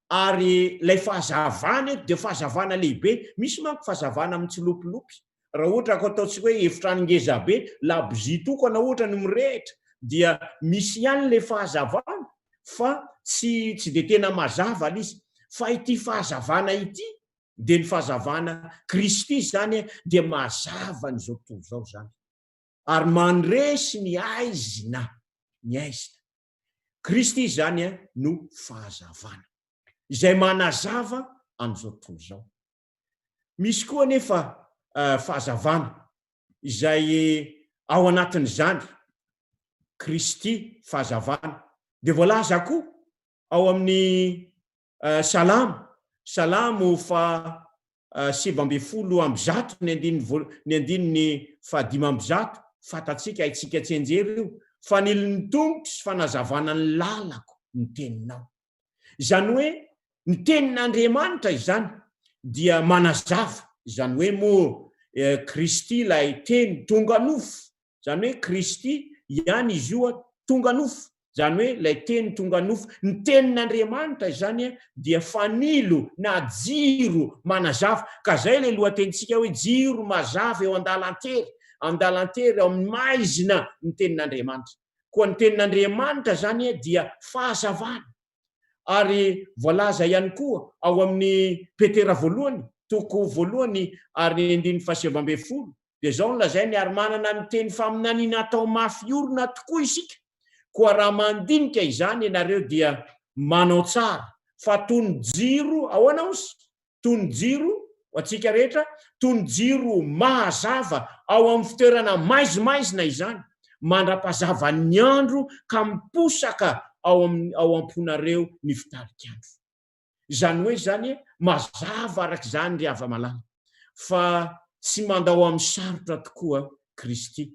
Ary ilay fahazavana eto dia fahazavana lehibe. Misy manko fahazavana mitsilopilopy. Raha ohatra ka ataontsika hoe efitrano ngeza be, labozia tokana ohatra no mirehitra dia misy ihany ilay fahazavana fa tsy tsy dia tena mazava ilay izy. Fa ity fahazavana ity dia ny fahazavana Kristy izany dia mazava an'izao tontolo izao izany. Ary mandresy ny aizina, ny aizina. Kristy izany no fahazavana, izay manazava an'izao tontolo izao. Misy koa anefa fahazavana izay ao anatin'izany, Kristy fahazavana. Dia voalaza koa ao amin'ny Salamo, Salamo faha 119 ny andininy voa, ny andininy faha-105, fantatsika, haintsika tsianjery io, Fanilo ny tongotro sy fanazavana ny lalako ny teninao. Izany hoe ny tenin'Andriamanitra izany dia manazava, izany hoe moa Kristy ilay teny tonga nofo, Izany hoe Kristy ihany izy io tonga nofo, izany hoe ilay Teny tonga nofo. Ny Tenin'Andriamanitra izany dia fanilo na jiro manazava. Ka izay ilay lohatenintsika hoe jiro mazava eo an-dalan-tery, an-dalan-tery ao amin'ny maizina ny Tenin'Andriamanitra. Koa ny Tenin'Andriamanitra izany dia fahazavana. Ary voalaza ihany koa ao amin'ny Petera voalohany, toko voalohany ary ny andininy faha-19, dia izao no lazainy, Ary manana ny teny faminaniana atao mafy orina tokoa isika, koa raha mandinika izany ianareo dia manao tsara, fa toy ny jiro, ahoana ozy? Toy ny jiro, ho antsika rehetra, toy ny jiro mahazava ao amin'ny fitoerana maizimaizina izany, mandra-pahazavan'ny andro ka miposaka ao amin'ny ao am-ponareo ny fitarik'andro. Izany hoe izany, mazava araka izany ry hava-malala, fa tsy mandao amin'ny sarotra tokoa Kristy.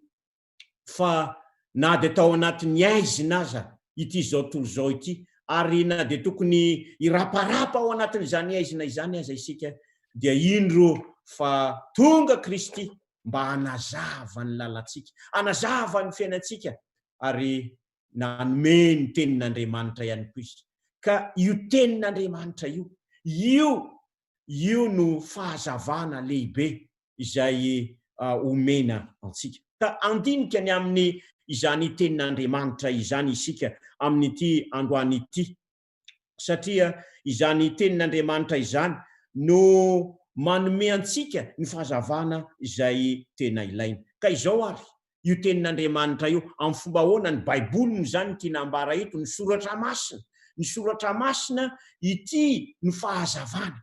Fa na dia tao anatin'ny haizina aza ity izao tontolo izao ity, ary na dia tokony hiraparapa ao anatin'izany haizina izany aza isika, dia indro fa tonga Kristy mba hanazava ny lalantsika, hanazava ny fiainantsika, ary nanome ny Tenin'Andriamanitra ihany koa Izy. Ka io Tenin'Andriamanitra io, io, io no fahazavana lehibe izay omena antsika. Ka handinika ny amin'ny izany Tenin'Andriamanitra izany isika amin'ity androany ity, satria izany Tenin'Andriamanitra izany no manome antsika ny fahazavana izay tena ilaina. Ka izao ary, io Tenin'Andriamanitra io, amin'ny fomba ahoana? Ny Baiboly moa izany no tiana ambara eto, ny Soratra Masina. Ny Soratra Masina ity no fahazavana.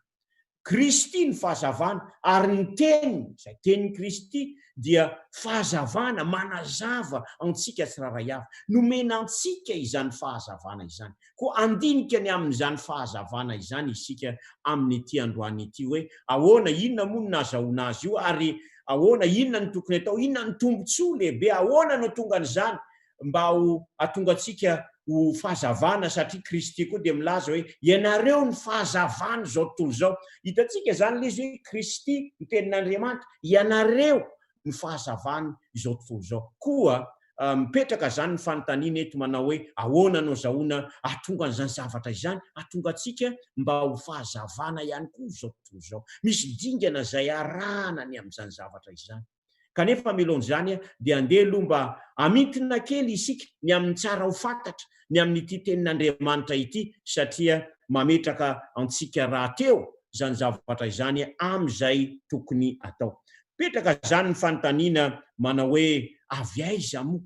Kristy ny fahazavana, ary ny Teniny, izay Tenin'i Kristy, dia fahazavana manazava antsika tsirairay avy. Nomena antsika izany fahazavana izany. Koa handinika ny amin'izany fahazavana izany isika amin'ity androany ity hoe ahoana, inona moa no nahazahoana azy io, ary ahoana, inona no tokony atao, inona no tombontsoa lehibe, ahoana no tonga an'izany mba ho hahatonga antsika ho fahazavana, satria Kristy koa dia milaza hoe ianareo no fahazavan'izao tontolo izao. Hitantsika izany ilay izy hoe Kristy, ny tenin'Andriamanitra, ianareo ny fahazavan izao tontolo izao. Koa mipetraka izany ny fanontaniana eto manao hoe ahoana no azahoana hahatonga an'izany zavatra izany, hahatonga antsika mba ho fahazavana ihany koa izao tontolo izao. Misy dingana izay arahana ny amin'izany zavatra izany. Kanefa mialohan'izany dia andeha aloha mba hamintina kely isika ny amin'ny tsara ho fantatra ny amin'ity tenin'Andriamanitra ity satria mametraka antsika rahateo izany zavatra izany amin'izay tokony atao. Mipetraka izany ny fanontaniana manao hoe avy aiza moa?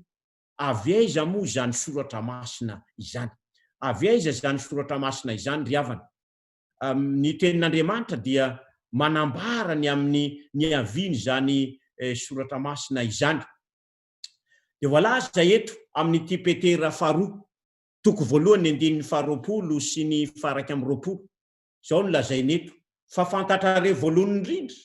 Avy aiza moa izany soratra masina izany? Avy aiza izany soratra masina izany ry havana? Ny tenin'Andriamanitra dia manambara ny amin'ny niavian'izany soratra masina izany. Dia voalaza eto amin'ity Petera faharoa, toko voalohany andininy faharoapolo sy ny faha-21. Izao no lazainy eto, Fa fantatrareo voalohany indrindra,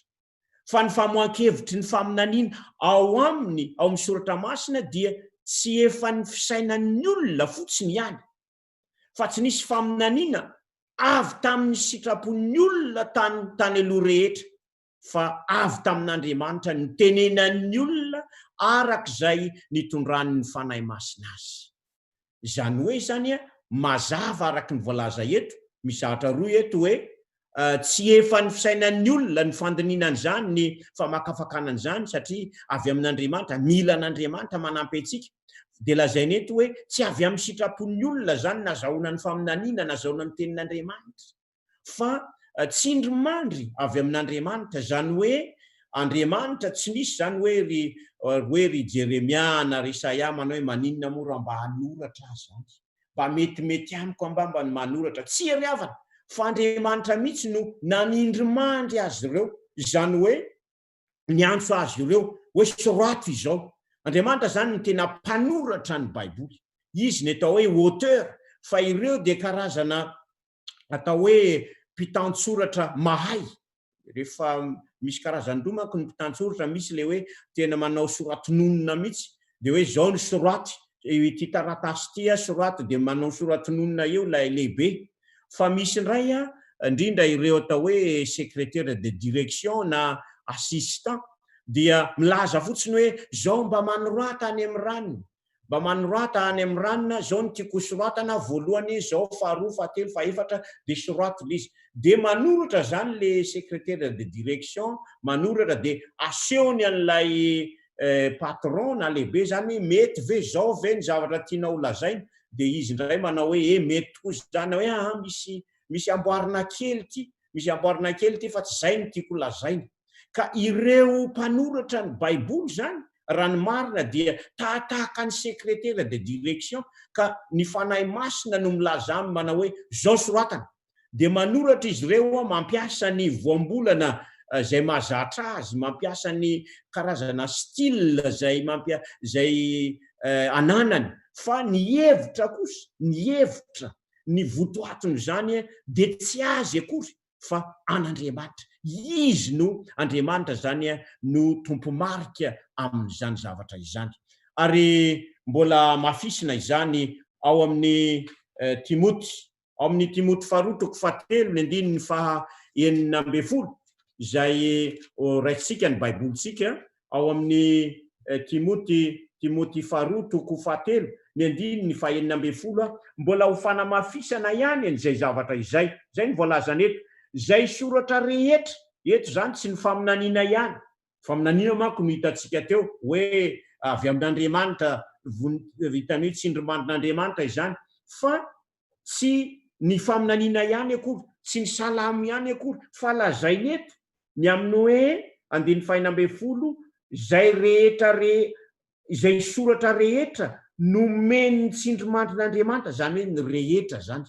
fa ny famoahan-kevitry ny faminaniana ao aminy, ao amin'ny Soratra Masina, dia tsy efan'ny fisainan'ny olona fotsiny ihany, fa tsy nisy faminaniana avy tamin'ny sitrapon'ny olona tany tany aloha rehetra, fa avy tamin'Andriamanitra nitenenan'ny olona araka izay nitondran'ny Fanahy Masina azy. Izany hoe izany mazava araka ny voalaza eto, misy zavatra roa eto hoe tsy efan'ny fisainan'ny olona ny fandinihana an'izany, ny famakafakana an'izany satria avy amin'Andriamanitra, mila an'Andriamanitra manampy antsika. Dia lazaina eto hoe tsy avy amin'ny sitrapon'ny olona izany nazahoana ny faminaniana, nazahoana ny tenin'Andriamanitra. Fa tsindrimandry avy amin'Andriamanitra, izany hoe Andriamanitra tsy misy izany hoe ry hoe ry Jeremia na ry Isaia manao hoe maninona moa raha mba hanoratra aho izany, mba metimety amiko angamba ny manoratra. Tsia ry havana, fa Andriamanitra mihitsy no nanindrimandry azy ireo, izany hoe niantso azy ireo hoe sorato izao. Andriamanitra izany no tena mpanoratra ny Baiboly. Izy ny atao hoe auteur, fa ireo dia karazana atao hoe mpitantsoratra mahay. Rehefa misy karazany roa manko ny mpitantsoratra, misy ilay hoe tena manao soratononina mihitsy, dia hoe izao ny soraty, ity taratasy ity soraty, dia manao soratononina eo ilay lehibe. Fa misy indray, indrindra ireo atao hoe secrétaire de direction na assistant, dia milaza fotsiny hoe izao mba manorata any amin'ny ranona, Mba manorata any amin'ny ranona, zao no tiako ho soratana, voalohany, zao, faharoa, fahatelo, fahefatra, dia sorato le izy. Dia manoratra zany le secrétaire de direction, manoratra dia asehony an'ilay patron na lehibe zany hoe mety ve, zao ve ny zavatra tianao ho lazaina, dia izy indray manao hoe e mety tokoa zany, na hoe aa misy misy amboarina kely ity, misy amboarina kely ity fa tsy zay no tiako ho lazaina. Ka ireo mpanoratra ny Baiboly izany, raha ny marina dia tahatahaka ny sekretera de direction, ka ny Fanahy Masina no milaza aminy manao hoe, izao soratana. Dia manoratra izy ireo mampiasa ny voambolana izay mahazatra azy, mampiasa ny karazana style izay mampia, izay ananany, fa ny hevitra kosa, ny hevitra, ny votoatin'izany dia tsy azy akory, fa an'Andriamanitra. Izy no, Andriamanitra izany no tompo-marika amin'izany zavatra izany. Ary mbola hamafisina izany ao amin'ny Timoty, ao amin'ny Timoty faharoa toko fahatelo ny andininy faha 16, izay raisintsika ny Baibolintsika, Ao amin'ny Timoty, Timoty faharoa toko fahatelo, ny andininy fahenina ambin'ny folo, mbola ho fanamafisana ihany an'izay zavatra izay. Izay no voalazany eto. Izay soratra rehetra, eto izany tsy ny faminaniana ihany, faminaniana manko no hitantsika teo, hoe avy amin'Andriamanitra, hitany hoe tsindrimandrin'Andriamanitra izany, fa tsy ny faminaniana ihany akory, tsy ny salamo ihany akory, fa lazainy eto ny amin'ny hoe, andininy fahenina ambin'ny folo, izay rehetra re, izay soratra rehetra nomen'ny tsindrimandrin'Andriamanitra, izany hoe ny rehetra izany.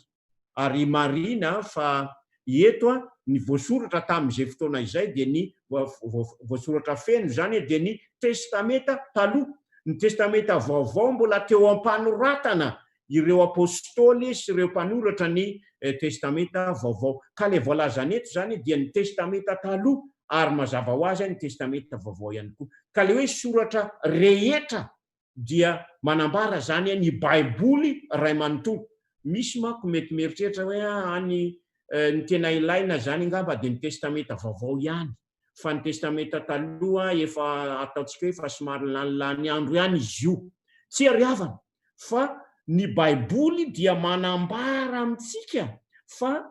Ary marihina fa Eto ny voasoratra tamin'izay fotoana izay dia ny voasoratra feno izany dia ny Testamenta Taloha. Ny Testamenta Vaovao mbola teo am-panoratana ireo Apostoly sy ireo mpanoratra ny Testamenta Vaovao. Ka ilay voalazana eto izany dia ny Testamenta Taloha ary mazava ho azy ny Testamenta Vaovao ihany koa. Ka ilay hoe soratra rehetra dia manambara izany ny Baiboly iray manontolo. Misy manko mety mieritreritra hoe any ny tena ilaina izany angamba dia ny Testamenta Vaovao ihany fa ny Testamenta Taloha efa ataontsika hoe efa somary lanilany andro ihany izy io. Tsia ry havana fa ny Baiboly dia manambara amintsika fa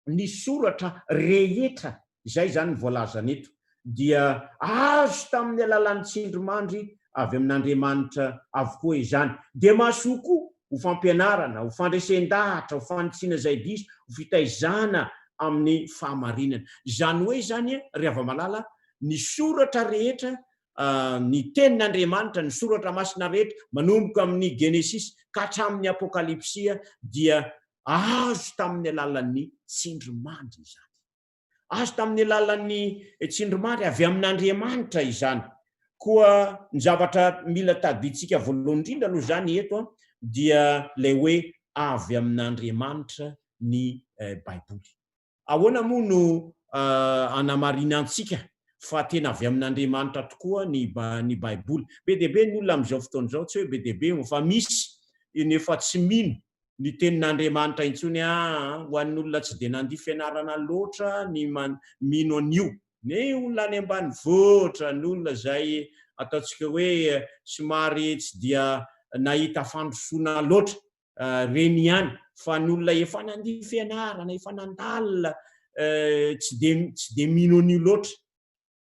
ny soratra rehetra, izay izany ny voalazany eto, dia azo tamin'ny alalan'ny tsindrimandry avy amin'Andriamanitra avokoa izany. Dia mahasoa koa ho fampianarana, ho fandresen-dahatra, ho fanitsiana izay diso, ho fitaizana amin'ny fahamarinana. Izany hoe izany, ry hava-malala, ny soratra rehetra, ny tenin'Andriamanitra, ny soratra masina rehetra, manomboka amin'ny Genesisy ka hatramin'ny Apokalypsia, dia Azo tamin'ny alalan'ny tsindrimandry izany. Azo tamin'ny alalan'ny tsindrimandry avy amin'Andriamanitra izany. Koa ny zavatra mila tadidintsika voalohany indrindra aloha izany eto dia ilay hoe avy amin'Andriamanitra ny Baiboly. Ahoana moa no anamarinantsika fa tena avy amin'Andriamanitra tokoa ny ny Baiboly? Be dia be ny olona amin'izao fotoana izao, tsy hoe be dia be fa misy ny efa tsy mino ny tenin'Andriamanitra intsony. Aa, ho an'ny olona tsy dia nandia fianarana loatra ny mino an'io. Ny olona any ambanivohitra, ny olona izay ataontsika hoe somary tsy dia nahita fandrosoana loatra, reny ihany fa ny olona efa nandia fianarana, efa nandalina tsy dia tsy dia mino an'io loatra.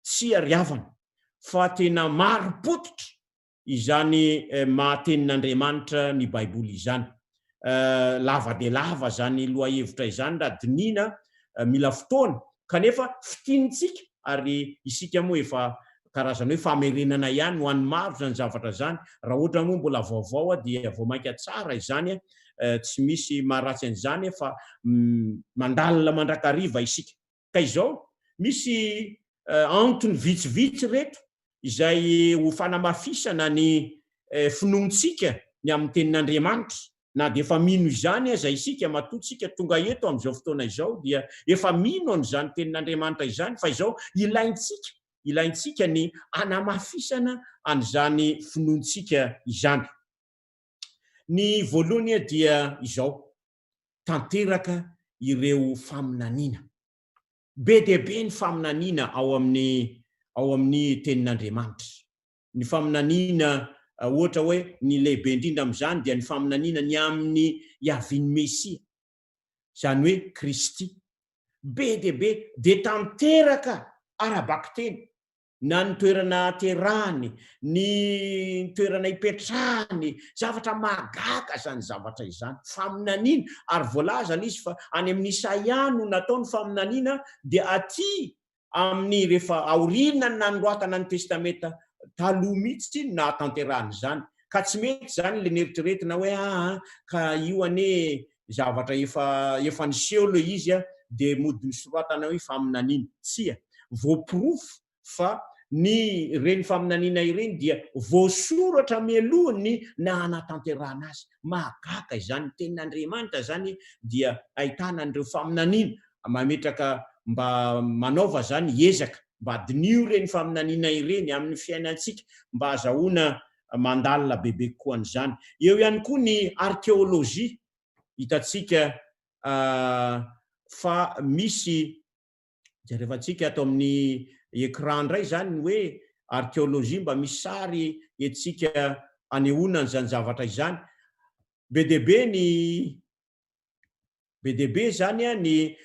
Tsia ry havana fa tena marim-pototra izany maha tenin'Andriamanitra ny Baiboly izany. Lava dia lava izany lohahevitra izany raha dinihina, mila fotoana kanefa fitinintsika ary isika moa efa karazana hoe famerenana ihany ho an'ny maro izany zavatra izany, raha ohatra moa mbola vaovao dia vao mainka tsara izany, tsy misy maharatsy an'izany fa mandalina mandrakariva isika. Ka izao, misy antony vitsivitsy ireto izay ho fanamafisana ny finoantsika ny amin'ny tenin'Andriamanitra, Na dia efa mino izany aza isika, matoa tsika tonga eto amin'izao fotoana izao dia efa mino an'izany tenin'Andriamanitra izany, fa izao ilaintsika, ilaintsika ny hanamafisana an'izany finoantsika izany. Ny voalohany dia izao, tanteraka ireo faminaniana. Be dia be ny faminaniana ao amin'ny ao amin'ny tenin'Andriamanitra. Ny faminaniana, ohatra hoe, ny lehibe indrindra amin'izany dia ny faminaniana ny amin'ny hiavian'ny Mesia, izany hoe Kristy. Be dia be, dia tanteraka ara-bakiteny, na ny toerana aterahany, ny toerana ipetrahany, zavatra mahagaga izany zavatra izany. Faminaniana, ary voalaza ilay izy fa any amin'i Isaia no natao ny faminaniana, dia aty amin'ny rehefa aoriana ny nanoratana ny Testamenta Taloha mihitsy no nahatanterahana izany. Ka tsy mety izany ilay neritreretina hoe aa ka io anie zavatra efa efa niseho ilay izy dia mody nosoratana hoe faminaniana. Tsia. Voaporofo fa ny ireny faminaniana ireny dia voasoratra mialoha ny nahanatanterahana azy. Mahagaga izany. Ny Tenin'Andriamanitra izany dia ahitana an'ireo faminaniana mametraka mba manaova zany ezaka mba diniho ireny faminaniana ireny amin'ny fiainantsika mba azahoana mandalina bebe kokoa an'izany. Eo ihany koa ny archéologie hitantsika fa misy jerevantsika ato amin'ny écran indray zany ny hoe archéologie mba misy sary entsika anehoana an'izany zavatra izany. Be dia be ny Be dia be izany ny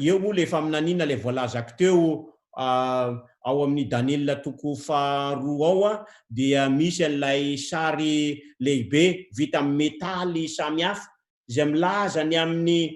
eo moa ilay faminaniana ilay voalazako teo ao amin'ny Daniela toko faharoa ao dia misy an'ilay sary lehibe vita amin'ny metaly samihafa izay milaza ny amin'ny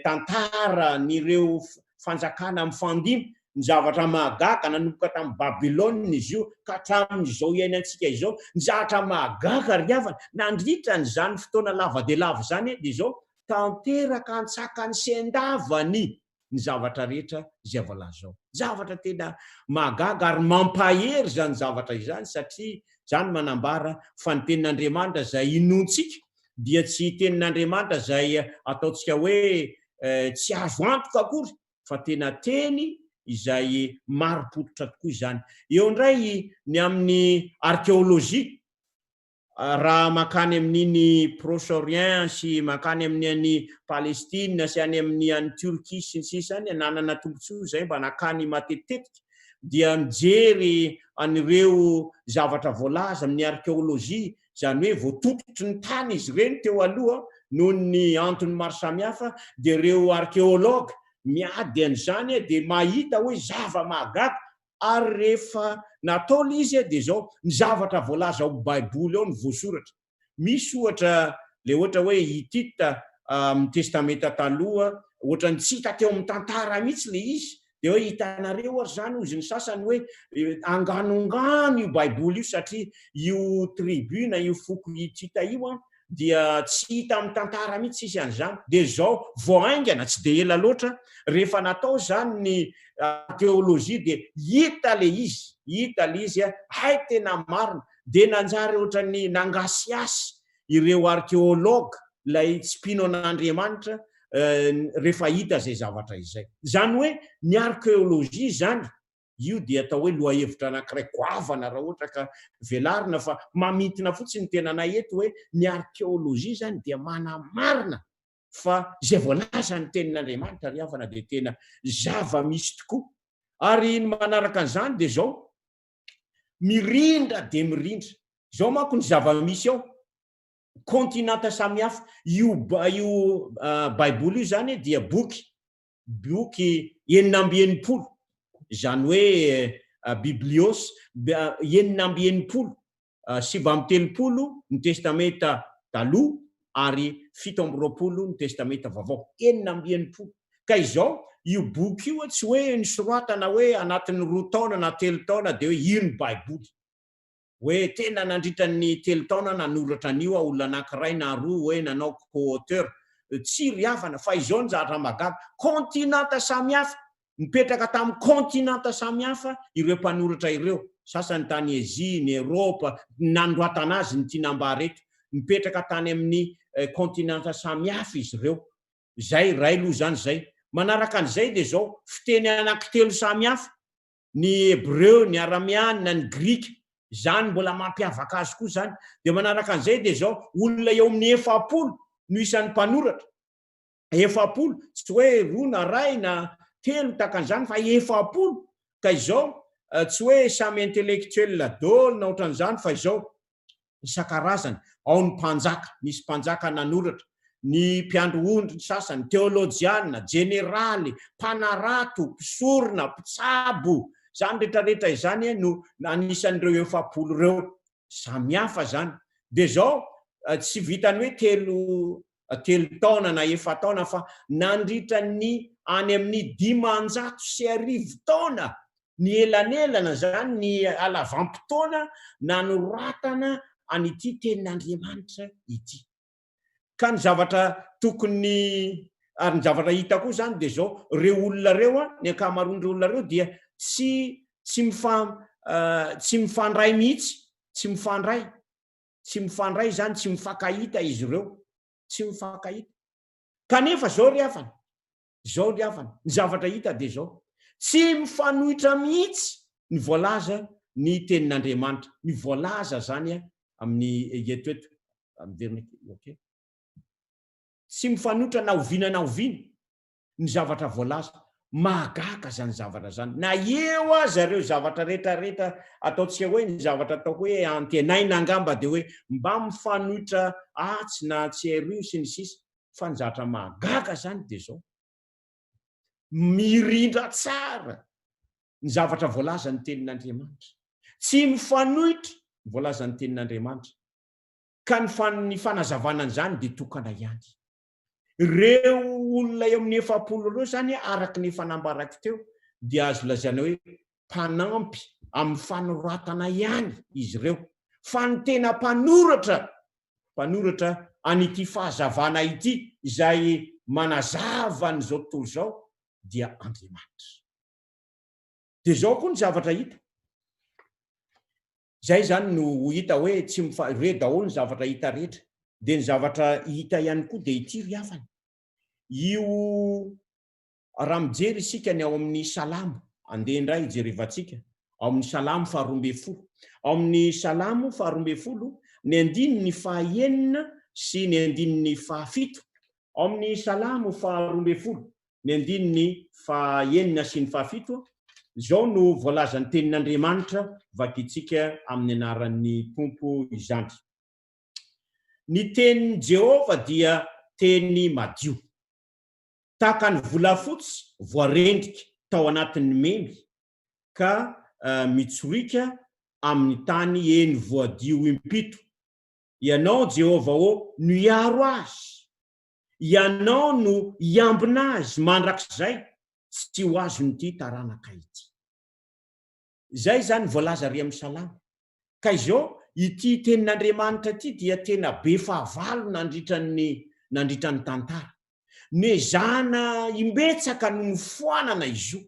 tantaran'ireo fanjakana mifandimby, ny zavatra mahagaga nanomboka tamin'i Babylona izy io ka hatramin'izao iainantsika izao, ny zavatra mahagaga ry havana nandritra an'izany fotoana lava dia lava izany dia izao, Tanteraka antsakany sy andavany. ny zavatra rehetra izay voalaza ao. Zavatra tena mahagaga ary mampahery izany zavatra izany satria izany manambara fa ny tenin'Andriamanitra izay inoantsika dia tsy tenin'Andriamanitra izay ataontsika hoe tsy azo antoka akory fa tena teny izay marim-pototra tokoa izany. Eo indray ny amin'ny arkeolojia, raha mankany amin'iny Proche-Orient sy mankany amin'ny any Palestine sy any amin'ny any Turquie sy ny sisa any, nanana tombontsoa izay mba nankany matetitetika, dia mijery an'ireo zavatra voalaza amin'ny arkeolojia, izany hoe voatototry ny tany izy ireny teo aloha noho ny antony maro samihafa, dia ireo arkeologue miady an'izany dia mahita hoe zava-mahagaga ary rehefa natao ilay izy dia izao, ny zavatra voalaza ao amin'ny baiboly ao no voasoratra. Misy ohatra ilay ohatra hoe Hittite amin'ny testamenta taloha, ohatran'ny tsy hita teo amin'ny tantara mihitsy ilay izy, dia hoe hitanareo ary izany hozy ny sasany hoe anganongano io baiboly io satria io tribu na io foko Hittite io an dia tsy hita amin'ny tantara mihitsy tsisy an'izany. Dia izao vao haingana, tsy dia ela loatra, rehefa natao izany ny archéologie dia hita ilay izy, hita ilay izy, hay tena marina. Dia nanjary ohatran'ny nangasihasy ireo archéologue, ilay tsy mpino an'Andriamanitra, rehefa hita izay zavatra izay. Izany hoe ny archéologie izany Io dia atao hoe lohahevitra anankiray goavana raha ohatra ka velarina fa mamintina fotsiny ny tenanay eto hoe ny archéologie izany dia manamarina fa izay voalazan'ny tenin'Andriamanitra ry havana dia tena zava-misy tokoa. Ary ny manaraka an'izany dia izao, mirindra dia mirindra. Izao manko ny zava-misy ao, kontinanta samihafa. Io io Baiboly io izany dia boky boky 66, izany hoe biblios 66, 39 ny Testamenta Taloha ary 27 ny Testamenta Vaovao. 66. Ka izao, io boky io tsy hoe nosoratana hoe anatin'ny roa taona na telo taona dia hoe io ny Baiboly. Hoe tena nandritra ny telo taona nanoratra an'io aho, olona anankiray na roa hoe nanao co-auteur. Tsia ry havana, fa izao ny zavatra mahagaga, kontinanta samihafa, nipetraka tamin'ny kontinanta samihafa ireo mpanoratra ireo, sasany tany Asie, ny Eropa, ny nanoratana azy ny tiana ambara eto, nipetraka tany amin'ny kontinanta samihafa izy ireo. Izay iray aloha izany izay. Manaraka an'izay dia izao, fiteny anankitelo samihafa, ny hebreo, ny aramiana, ny grika, izany mbola mampiavaka azy koa izany. Dia manaraka an'izay dia izao, olona eo amin'ny 40 no isan'ny mpanoratra. 40, tsy hoe roa na iray na telo tahaka an'izany fa 40. Ka izao, tsy hoe samy intellectuel daholo na ohatran'izany fa izao, isan-karazany, ao ny mpanjaka, nisy mpanjaka nanoratra, ny mpiandry ondry ny sasany, teolojiana, jeneraly, mpanarato, mpisorona, mpitsabo, izany rehetrarehetra izany no anisan'ireo 40 ireo. Samihafa izany. Dia izao, tsy vitan'ny hoe telo telo taona na efa-taona fa nandritra ny any amin'ny 1500 taona ny elanelana izany ny halavam-potoana nanoratana an'ity tenin'Andriamanitra ity. Ka ny zavatra tokony ary ny zavatra hita koa izany dia izao, ireo olona ireo, ny ankamaroan'ireo olona ireo dia tsy tsy mifa tsy mifandray mihitsy, tsy mifandray. Tsy mifandray izany, tsy mifankahita izy ireo. Tsy mifankahita. Kanefa izao ry havana, izao ry havana, ny zavatra hita dia izao, tsy mifanohitra mihitsy ny voalaza ny tenin'Andriamanitra. Ny voalaza izany amin'ny eto eto, miverina kely, ok. Tsy mifanohitra na oviana na oviana. ny zavatra voalaza. Mahagaga izany zavatra izany. Na eo aza ireo zavatra rehetrarehetra ataontsika hoe ny zavatra ataoko hoe antenaina angamba dia hoe mba mifanohitra atsy na atsy eroa sy ny sisa fa ny zavatra mahagaga izany dia izao. Mirindra tsara ny zavatra voalazan'ny tenin'Andriamanitra. Tsy mifanohitra ny voalazan'ny tenin'Andriamanitra. Ka ny fanazavana an'izany dia tokana ihany. Ireo olona eo amin'ny 40 ireo izany araka ny efa nambarako teo dia azo lazaina hoe mpanampy amin'ny fanoratana ihany izy ireo fa ny tena mpanoratra mpanoratra an'ity fahazavana ity izay manazava an'izao tontolo izao dia Andriamanitra. Dia izao koa ny zavatra hita. Izay izany no ho hita hoe tsy mifa, re daholo ny zavatra hita rehetra. Dia ny zavatra hita ihany koa dia ity ry havana. Io raha mijery isika ny ao amin'ny Salamo, andeha indray hijerevantsika, ao amin'ny Salamo faharoa ambin'ny folo. Ao amin'ny Salamo faharoa ambin'ny folo, ny andininy fahaenina sy ny andininy fahafito. Ao amin'ny Salamo faharoa ambin'ny folo, ny andininy fahaenina sy ny fahafito, izao no voalazan'ny Tenin'Andriamanitra, vakintsika amin'ny anaran'ny Tompo izany. Ny tenin'i Jehovah dia teny madio. Tahaka ny volafotsy voarendrika tao anatin'ny memy ka mitsoriaka amin'ny tany eny voadio impito. Ianao, Jehovah ô, no hiaro azy. Ianao no hiambina azy mandrakizay, tsy ho azon'ity taranaka ity. Izay izany voalaza ary amin'ny Salamo. Ka izao, ity tenin'Andriamanitra ity dia tena be fahavalo nandritra ny nandritra ny tantara. Nezahana imbetsaka no nofoanana izy io.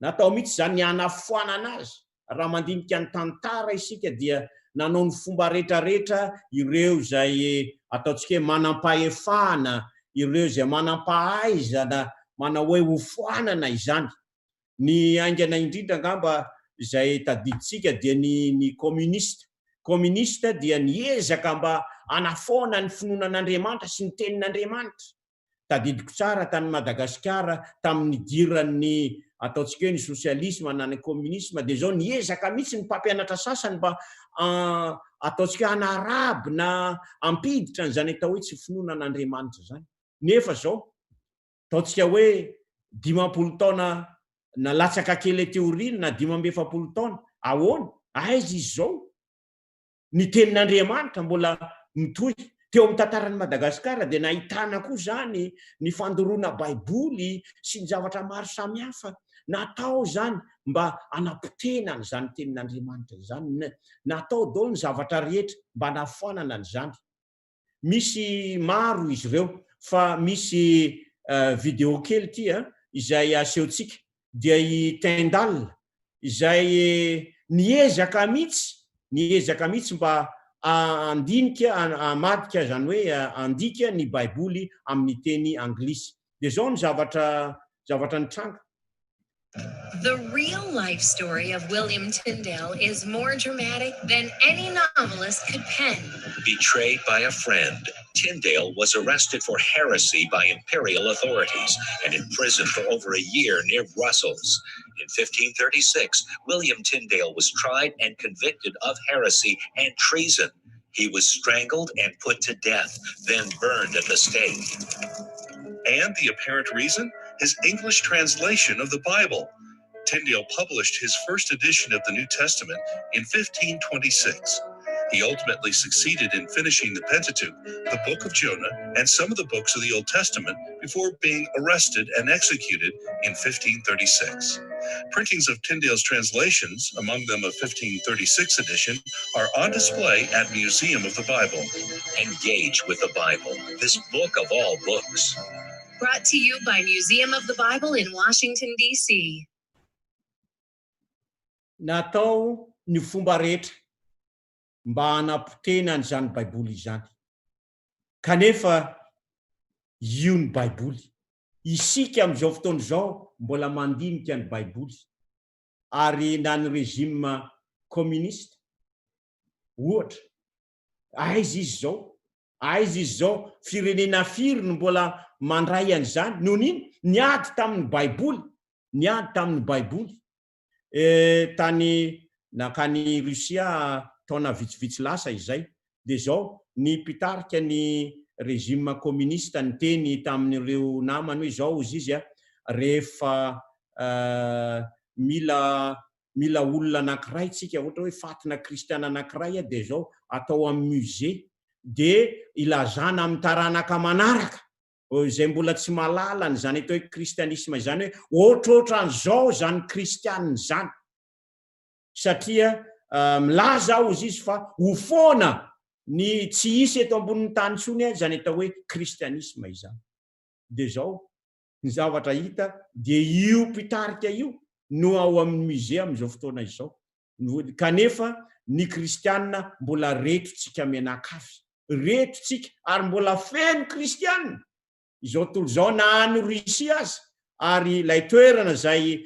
Natao mihitsy izany ny hanafoanana azy. Raha mandinika ny tantara isika dia nanao ny fomba rehetrarehetra ireo izay ataontsika hoe manam-pahefana, ireo izay manam-pahaizana manao hoe hofoanana izany. Ny haingana indrindra angamba izay tadidintsika dia ny ny communiste. Communiste dia niezaka mba hanafoana ny finoana an'Andriamanitra sy ny tenin'Andriamanitra. Tadidiko tsara tany Madagasikara tamin'ny nidiran'ny ataontsika hoe ny socialisme na ny communisme dia izao niezaka mihitsy ny mpampianatra sasany mba ataontsika hoe hanaraby na hampiditra an'izany atao hoe tsy finoana an'Andriamanitra izany. Nefa izao ataontsika hoe 50 taona na latsaka kely aty aoriana na 45 taona, ahoana? Aiza izy izao? Ny tenin'Andriamanitra mbola mitohy. Teo amin'ny tantaran'i Madagasikara dia nahitana koa izany ny fandoroana Baiboly sy ny zavatra maro samihafa. Natao izany mba hanapotehina an'izany tenin'Andriamanitra izany. Natao daholo ny zavatra rehetra mba hanafoanana an'izany. Misy maro izy ireo fa misy video kely ity izay asehontsika dia i Tyndale izay niezaka mihitsy niezaka mihitsy mba handinika hamadika izany hoe handika ny Baiboly amin'ny teny anglisy. Dia izao ny zavatra zavatra nitranga. The real life story of William Tyndale is more dramatic than any novelist could pen. Betrayed by a friend, Tyndale was arrested for heresy by imperial authorities and imprisoned for over a year near Brussels. In 1536, William Tyndale was tried and convicted of heresy and treason. He was strangled and put to death, then burned at the stake. And the apparent reason? His English translation of the Bible. Tyndale published his first edition of the New Testament in 1526. He ultimately succeeded in finishing the Pentateuch, the Book of Jonah, and some of the books of the Old Testament before being arrested and executed in 1536. Printings of Tyndale's translations, among them a 1536 edition, are on display at Museum of the Bible. Engage with the Bible, this book of all books. Brought to you by Museum of the Bible in Washington, D.C. Natao ny fomba rehetra mba hanapotehina an'izany Baiboly izany. Kanefa io ny Baiboly. Isika amin'izao fotoana izao mbola mandinika ny Baiboly. Ary na ny régime communiste, ohatra, aiza izy izao? Aiza izy izao? Firenena firy no mbola mandray an'izany? Noho ny inona? Niady tamin'ny Baiboly. Niady tamin'ny Baiboly. Tany nankany Russia taona vitsivitsy lasa izay, dia izao, ny mpitarika ny régime communiste niteny tamin'ireo namany hoe izao hozy izy, rehefa mila mila olona anankiray tsika, ohatra hoe fatina kristiana anankiray, dia izao, atao amin'ny musée, dia ilazana amin'ny taranaka manaraka izay mbola tsy mahalala an'izany atao hoe kristianisma izany hoe ohatrohatran'izao izany kristianina izany, satria milaza aho hozy izy fa ho foana ny tsy hisy eto ambonin'ny tany intsony izany atao hoe kristianisma izany. Dia izao. Ny zavatra hita dia io mpitarika io no ao amin'ny musée amin'izao fotoana izao. Kanefa ny kristiana mbola reto tsika mianakavy. Reto tsika ary mbola feno kristiana izao tontolo izao na any Russie aza ary ilay toerana izay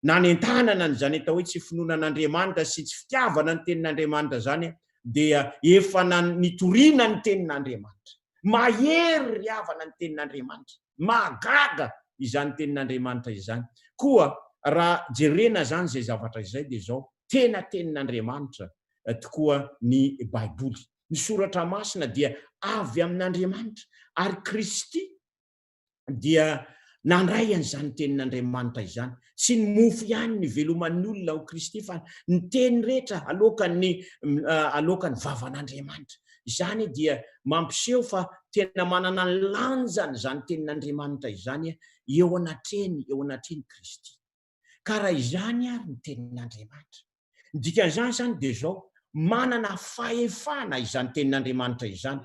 nanentanana an'izany atao hoe tsy finoana an'Andriamanitra sy tsy fitiavana ny tenin'Andriamanitra izany dia efa nitoriana ny tenin'Andriamanitra. Mahery ry havana ny tenin'Andriamanitra. Mahagaga izany tenin'Andriamanitra izany. Koa raha jerena izany izay zavatra izay dia izao, tena tenin'Andriamanitra tokoa ny Baiboly. Ny soratra masina dia avy amin'Andriamanitra ary Kristy dia nandray an'izany tenin'Andriamanitra izany. Tsy ny mofo ihany no iveloman'ny olona ao Kristy fa ny teny rehetra aloakan'ny aloakan'ny vavan'Andriamanitra. Izany dia mampiseho fa tena manana ny lanjany izany tenin'Andriamanitra izany eo anatrehany eo anatrehan'i Kristy. Ka raha izany ary ny tenin'Andriamanitra. Ny dikan'izany izany dia izao, manana fahefana izany tenin'Andriamanitra izany,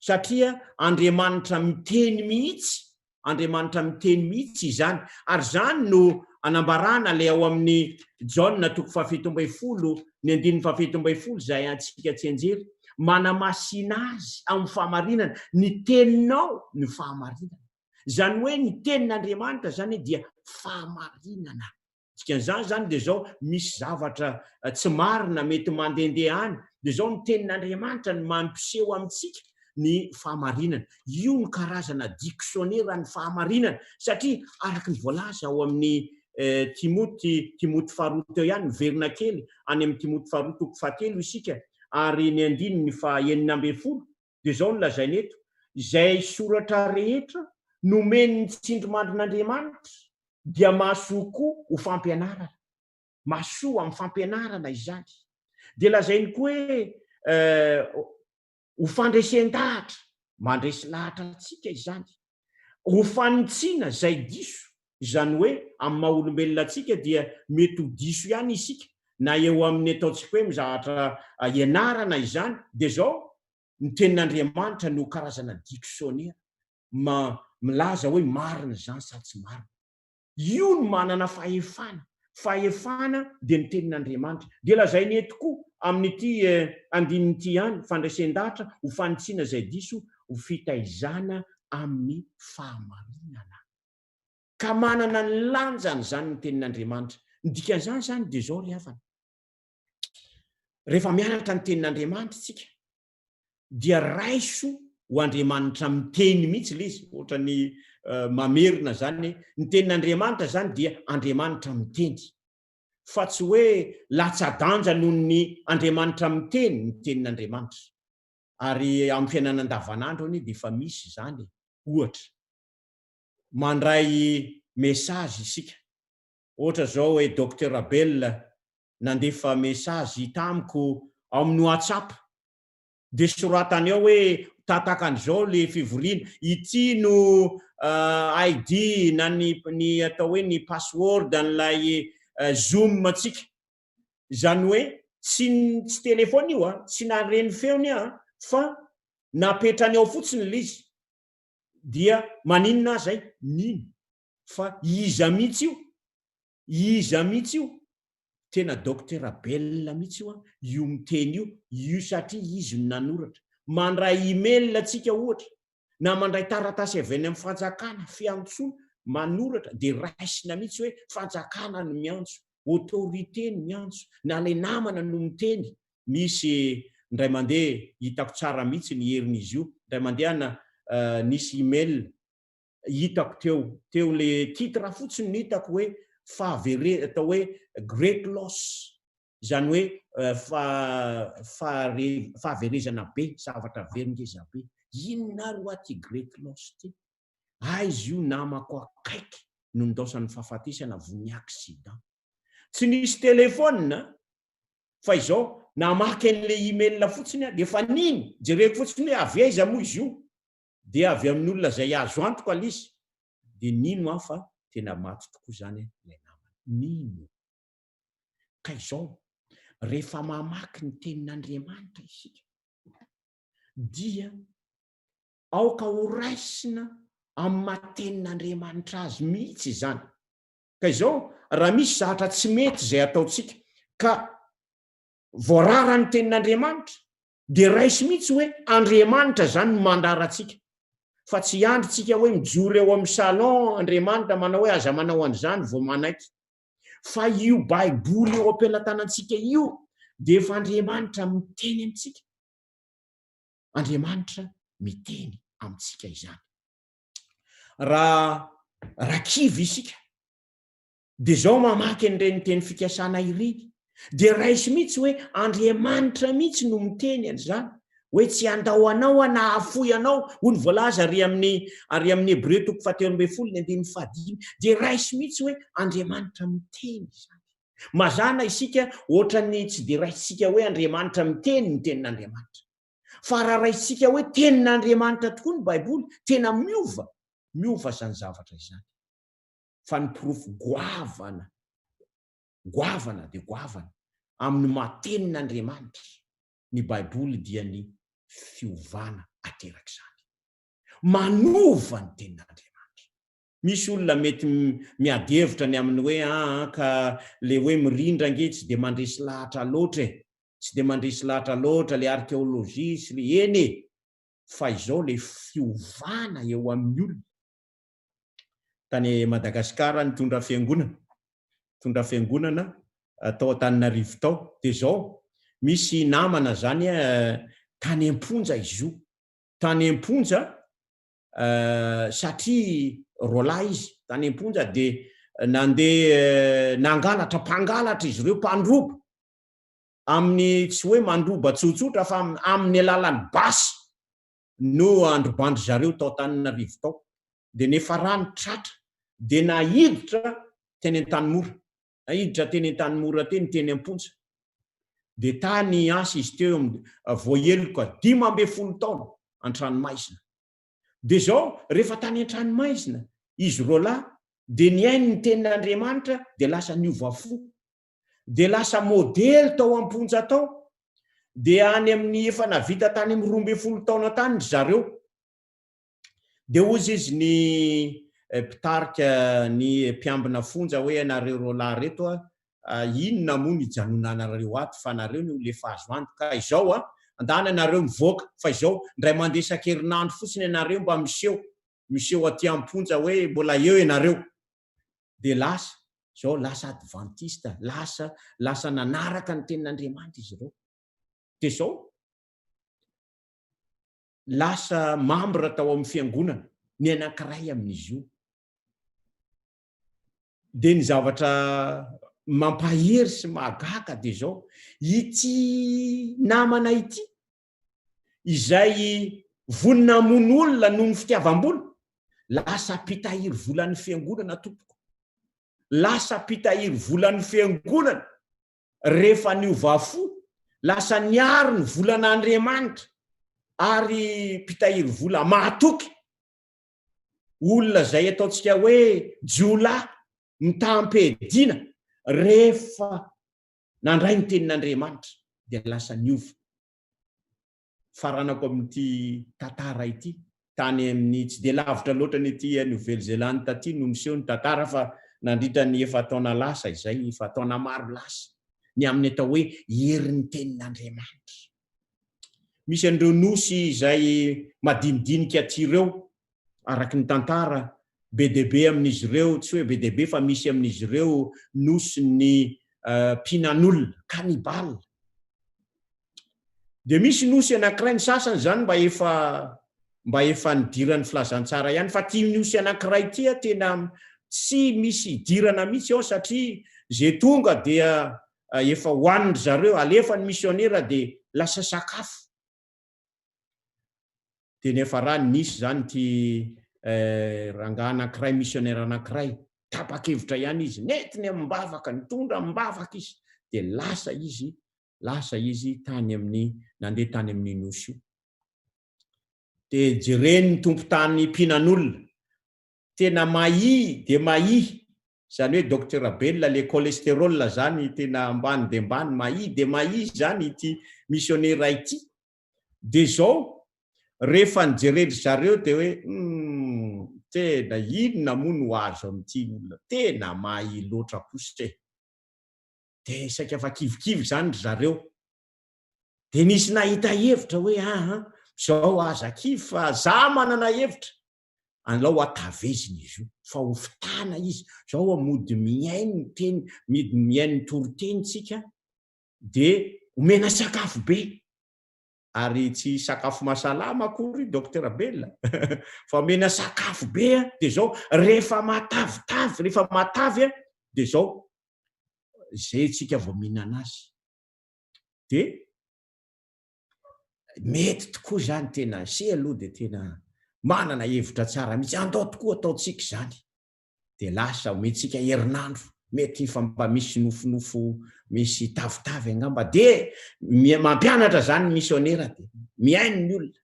satria Andriamanitra miteny mihitsy, Andriamanitra miteny mihitsy izany, ary izany no anambarana ilay ao amin'ny Jaona toko fahafito ambin'ny folo, ny andininy fahafito ambin'ny folo izay antsika tsianjery, manamasina azy amin'ny fahamarinana, ny teninao no fahamarinana. Izany hoe ny tenin'Andriamanitra izany dia fahamarinana. Dikan'izany izany dia izao, misy zavatra tsy marina mety mandehandeha any, dia izao ny tenin'Andriamanitra no mampiseho amintsika ny fahamarinana. Io no karazana diksioneran'ny fahamarinana, satria araka ny voalaza ao amin'ny Timoty, Timoty faharoa teo ihany, miverina kely any amin'ny Timoty faharoa toko fahatelo isika, ary ny andininy faha-16, Dia izao no lazainy eto, Izay soratra rehetra nomen'ny tsindrimandrin'Andriamanitra dia mahasoa koa ho fampianarana. Mahasoa amin'ny fampianarana izany. Dia lazainy koa hoe ho fandresen-dahatra, mandresy lahatra antsika izany. Ho fanitsiana izay diso, izany hoe amin'ny maha olombelona antsika dia mety ho diso ihany isika na eo amin'ny ataontsika hoe mizahatra ianarana izany, dia izao, ny tenin'Andriamanitra no karazana dictionnaire ma milaza hoe marina izany sa tsy marina. Io no manana fahefana. Fahefana dia ny tenin'Andriamanitra. Dia lazainy eto koa amin'ity andininy ity ihany, fandresen-dahatra ho fanitsiana izay diso, ho fitaizana amin'ny fahamarinana. Ka manana ny lanjany izany ny tenin'Andriamanitra. Ny dikan'izany izany dia izao ry havana, rehefa mianatra ny tenin'Andriamanitra isika, dia raiso ho Andriamanitra miteny mihitsy ilay izy, ohatran'ny mamerina izany hoe ny tenin'Andriamanitra izany dia Andriamanitra miteny, fa tsy hoe latsa-danja noho ny Andriamanitra miteny ny tenin'Andriamanitra. Ary amin'ny fiainana andavanandro anie dia efa misy izany e. Ohatra, mandray message isika, ohatra izao hoe Docteur Abel nandefa message tamiko ao amin'ny WhatsApp dia soratany ao hoe tataka an'izao le fivoriana, ity no ID na ny ny atao hoe ny password an'ilay zoom antsika. Izany hoe tsy tsy téléphone io an, tsy nahare ny feony aho fa napetrany ao fotsiny ilay izy. Dia maninona aho zay? Nino fa iza mihitsy io? Iza mihitsy io? Tena Docteur Abel mihitsy io an, io miteny io, io satria izy no nanoratra. Mandray email tsika ohatra, na mandray taratasy avy any amin'ny fanjakana, fiantsoana, manoratra dia raisina mihitsy hoe fanjakana no miantso, autorité no miantso, na ilay namana no miteny. Nisy indray mandeha hitako tsara mihitsy ny herin'izy io, indray mandeha na nisy email hitako teo teo le titre fotsiny no hitako hoe fahavere atao hoe great loss izany hoe fahaverezana be zavatra very ngeza be inona ary hoa ty great loss ty aiza io namako akaiky no nindaosan'ny fahafatesana voa ny accident tsy nisy téléphone fa izao namaky an'le email fotsiny aho de efa nino jereko fotsiny hoe avy aiza moa izy io dia avy amin'ny olona izay azo antoka ilay izy, dia nino aho fa tena maty tokoa izany ilay namana. Nino. Ka izao, rehefa mamaky ny tenin'Andriamanitra isika, dia aoka ho raisina. Amin'ny maha tenin'Andriamanitra azy mihitsy izany. Ka izao, raha misy zahatra tsy mety izay ataontsika ka voarara ny tenin'Andriamanitra, dia raiso mihitsy hoe Andriamanitra izany no mandrara antsika. Fa tsy hiandry tsika hoe mijoro eo amin'ny salon Andriamanitra manao hoe aza manao an'izany vao manaiky. Fa io Baiboly eo am-pelatanantsika io dia efa Andriamanitra miteny amintsika. Andriamanitra miteny amintsika izany. Raha raha kivy isika dia izao mamaky an'ireny teny fikasana ireny dia raiso mihitsy hoe Andriamanitra mihitsy no miteny an'izany hoe tsy handao anao aho na hahafoy anao hoy ny voalaza ary amin'ny ary amin'ny Hebreo toko fahatelo ambin'ny folo ny andininy fahadimy dia raiso mihitsy hoe Andriamanitra miteny izany. Mazàna isika ohatran'ny tsy dia raisintsika hoe Andriamanitra miteny ny tenin'Andriamanitra. Fa raha raisintsika hoe tenin'Andriamanitra tokoa ny Baiboly, tena miova, miova izany zavatra izany. Fa ny porofo goavana, goavana dia goavana amin'ny maha tenin'Andriamanitra ny Baiboly dia ny fiovana aterak'izany. Manova ny tenin'Andriamanitra. Misy olona mety miady hevitra ny amin'ny hoe aa ka le hoe mirindra ange tsy dia mandresy lahatra loatra e! Tsy dia mandresy lahatra loatra le archéologie sy le eny e! Fa izao le fiovana eo amin'ny olona. Tany Madagasikara nitondra fiangonana, nitondra fiangonana tao Antananarivo tao. Dia izao, misy namana zany tany am-ponja izy io. Tany am-ponja satria roalahy izy tany am-ponja dia nandeha nangalatra, mpangalatra izy ireo, mpandroba, amin'ny tsy hoe mandroba tsotsotra fa amin'ny alalan'ny basy no androbandry zareo tao Antananarivo tao, dia nefarany tratra dia nahiditra teny Antanimora, nahiditra teny Antanimora teny, teny am-ponja, dia tany asa izy teo voaheloka 15 taona an-tranomaizina. Dia izao, rehefa tany an-tranomaizina izy roalahy dia nihaino ny tenin'Andriamanitra dia lasa niova fo. Dia lasa modely tao am-ponja tao. Dia any amin'ny efa navita tany amin'ny 12 taona tany ry zareo. Dia hozy izy ny mpitarika ny mpiambina fonja hoe ianareo roalahy reto a, inona moa no ijanonanareo ato fa nareo no lefa azo antoka izao a, andana ianareo mivoaka fa izao indray mandeha isan-kerinandro fotsiny ianareo mba miseho, miseho aty am-ponja hoe mbola eo ianareo. Dia lasa, izao lasa advantista, lasa, lasa nanaraka ny tenin'Andriamanitra izy ireo. Dia izao, lasa mambra tao amin'ny fiangonana ny anankiray amin'izy io. Dia ny zavatra mampahery sy mahagaga dia izao, ity namana ity izay vonona hamono olona noho ny fitiavam-bola, lasa mpitahiry volan'ny fiangonana tompoko. Lasa mpitahiry volan'ny fiangonana. rehefa niova fo, lasa niaro ny volan'Andriamanitra ary mpitahiry vola mahatoky, olona izay ataontsika hoe jiolahy mitam-piadiana rehefa nandray ny tenin'Andriamanitra dia lasa niova. Faranako amin'ity tantara ity, tany amin'ny tsy dia lavitra loatra ny aty Nouvelle-Zélande taty no niseho ny tantara fa nandritra ny efa-taona lasa izay, efa-taona maro lasa, ny amin'ny atao hoe herin'ny tenin'Andriamanitra. Misy an'ireo nosy izay madinidinika aty ireo, araka ny tantara, be dia be amin'izy ireo, tsy hoe be dia be fa misy amin'izy ireo nosin'ny mpihinan'olona, cannibale. Dia misy nosy anankiray, ny sasany izany mba efa mba efa nidiran'ny filazantsara ihany, fa ity nosy anankiray ity a, tena tsy misy idirana mihitsy ao satria izay tonga dia efa hohanin-dry zareo, alefa ny misionera dia lasa sakafo. Dia niafarany nisy izany ity rangahy anankiray, missionnaire anankiray, tapa-kevitra ihany izy, nentiny amim-bavaka, nitondra amim-bavaka izy, dia lasa izy, lasa izy tany amin'ny, nandeha tany amin'ny nosy io. Dia jereny ny tompon-tany mpihinan'olona, tena mahia dia mahia, izany hoe Docteur Abel, le cholestérol izany tena ambany dia ambany, mahia dia mahia izany ity missionnaire ity. Dia izao, rehefa nijeren-dry zareo dia hoe, humm, Tena inona moa no azo amin'ity olona tena mahay loatra kosa e! Dia saika efa kivikivy izany ry zareo. Dia nisy nahita hevitra hoe aa zao aza kivy fa za manana hevitra. Alao hatavezina izy io fa ho fitana izy. Zao mody mihaino ny teny, mody mihaino ny toriteny tsika dia omena sakafo be. Ary tsy sakafo mahasalama akory Docteur Bella fa omena sakafo be dia zao rehefa matavitavy, rehefa matavy dia zao zay tsika vao mihinana azy. Dia mety tokoa izany tena se aloha dia tena manana hevitra tsara mihitsy, andao tokoa ataontsika izany. Dia lasa omentsika herinandro, mety efa mba misy nofinofo misy tavitavy angamba, dia mampianatra izany ny misionera dia mihaino ny olona,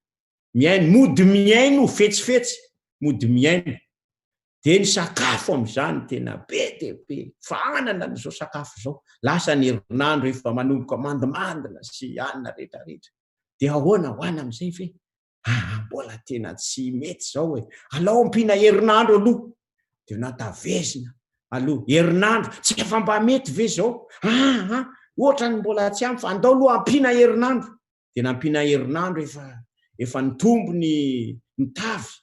mihaino, mody mihaino fetsifetsy, mody mihaino. Dia ny sakafo amin'izany tena be dia be, fahanana an'izao sakafo izao. Lasa ny herinandro efa manomboka mandimandina sy hanina rehetrarehetra. Dia ahoana ho any amin'izay ve? Aa, mbola tena tsy mety izao e. Alao ampiana herinandro aloha. Dia natavezina aloha herinandro. Tsy efa mba mety ve izao? Aa, ohatran'ny mbola tsy ampy fa andao aloha ampiana herinandro. Dia nampiana herinandro efa efa nitombo ny ny tavy.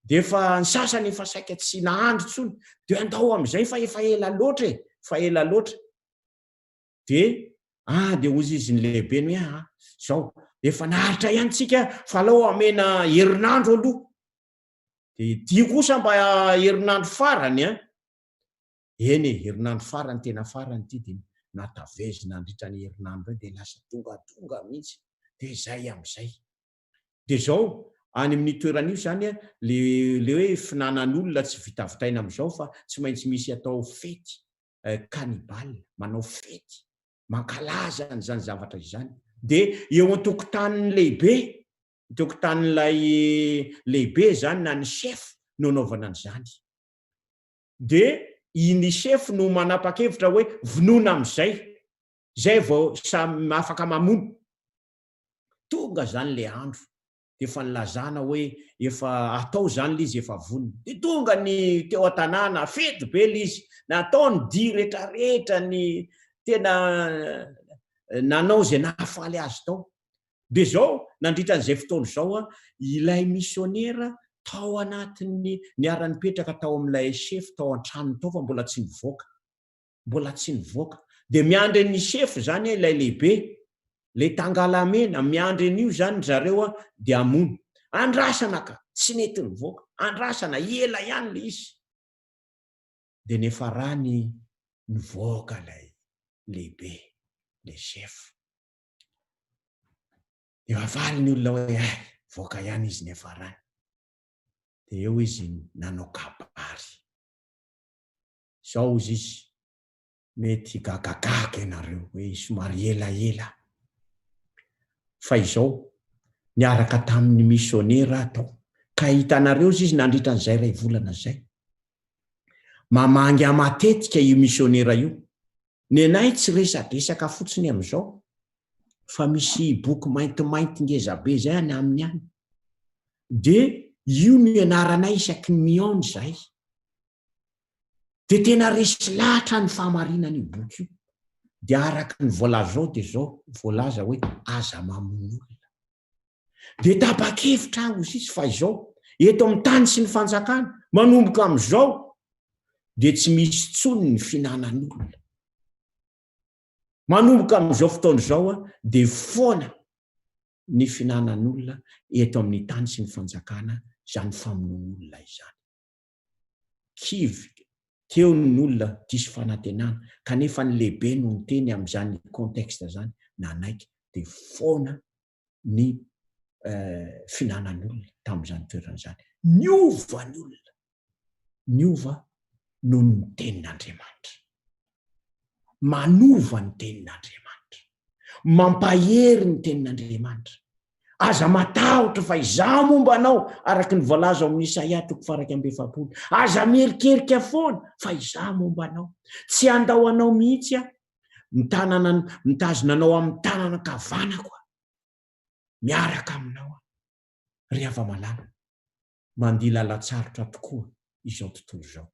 Dia efa ny sasany efa saika tsy nahandro intsony. Dia andao amin'izay fa efa ela loatra e, fa ela loatra. Dia ah dia hozy izy ny lehibeny hoe ah zao efa naharitra ihany tsika fa alao amena herinandro aloha. Dia ity kosa mba herinandro farany an. Eny e, herinandro farany tena farany ity dia natavezina nandritra ny herinandro eo dia lasa tongatonga mihitsy. Dia izay amin'izay. Dia izao, any amin'io toerana io izany an, le le hoe finanan'olona tsy vitavitaina amin'izao fa tsy maintsy misy atao fety, cannibale, manao fety, mankalaza an'izany zavatra izany. Dia eo an-tokotanin'ny lehibe, tokotanin'ilay lehibe izany na ny chef no anaovana an'izany. Dia iny chef no manapa-kevitra hoe vonoina amin'izay, izay vao samy afaka mamono. Tonga izany ilay andro, dia efa nilazana hoe efa atao izany ilay izy, efa vonona. Dia tonga ny teo an-tanàna, fety be ilay izy, natao ny dihy rehetrarehetra, ny tena nanao izay nahafaly azy tao. Dia izao, nandritra an'izay fotoana izao, ilay misionera tao anatin'ny, niara-nipetraka tao amin'ilay sefo tao an-tranony tao fa mbola tsy nivoaka. Mbola tsy nivoaka. Dia miandry an'ny sefo izany ilay lehibe, ilay tangalamena, miandry an'io izany ry zareo dia hamono. Andrasana ka! Tsy nety nivoaka. Andrasana, ela ihany ilay izy. Dia niafarany nivoaka ilay lehibe, ilay sefo. Dia havaly ny olona hoe eh, voaka ihany izy niafarany. Dia eo izy nanao kabary. Izao hozy izy, mety gagagaga ianareo hoe somary elaela. Fa izao, niaraka tamin'ny misionera aho tao. Ka hitanareo hozy izy nandritra an'izay iray volana izay. Mamangy ahy matetika io misionera io. Nenay tsy resadresaka fotsiny amin'izao fa misy boky maintimainty ngezabe izay any aminy any. Dia io no ianaranay isaky ny mihaona izahay. Dia tena resy lahatra ny fahamarinan'io boky io. Dia araka ny voalaza ao dia izao voalaza hoe aza mamono olona. Dia tapa-kevitra aho hoy izy fa izao, eto amin'ny tany sy ny fanjakana, manomboka amin'izao, dia tsy misy intsony ny fihinanan'olona. Manomboka amin'izao fotoana izao dia foana ny fihinanan'olona eto amin'ny tany sy ny fanjakana izany famonoan'olona izany. Kivy teo ny olona diso fanantenana kanefa ny lehibe no niteny amin'izany contexte izany nanaiky dia foana ny fihinanan'olona tamin'izany toerana izany. Niova ny olona. Niova noho ny tenin'Andriamanitra. Manova ny tenin'Andriamanitra. Mampahery ny tenin'Andriamanitra. Aza matahotra fa izaho momba anao, araka ny voalaza ao amin'ny Isaia toko faha-41. Aza mierikerika foana fa izaho momba anao. Tsy handao anao mihitsy aho. Mitanana, mitazona anao amin'ny tanana ankavanako aho. Miaraka aminao aho. Ry hava-malala. Mandia lalan-tsarotra tokoa izao tontolo izao.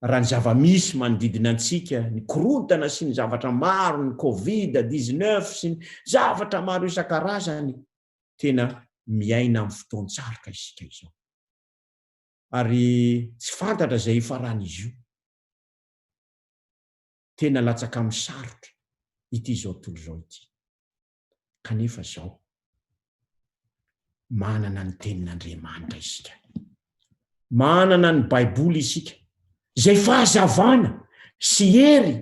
Raha ny zava-misy manodidina antsika, ny korontana sy ny zavatra maro, ny covid 19 sy ny zavatra maro isan-karazany, tena miaina amin'ny fotoan-tsarotra isika izao. Ary tsy fantatra izay hifaran'izy io. Tena latsaka amin'ny sarotra ity izao tontolo izao ity. Kanefa izao, manana ny Tenin'Andriamanitra isika. Manana ny Baiboly isika, izay fahazavana sy hery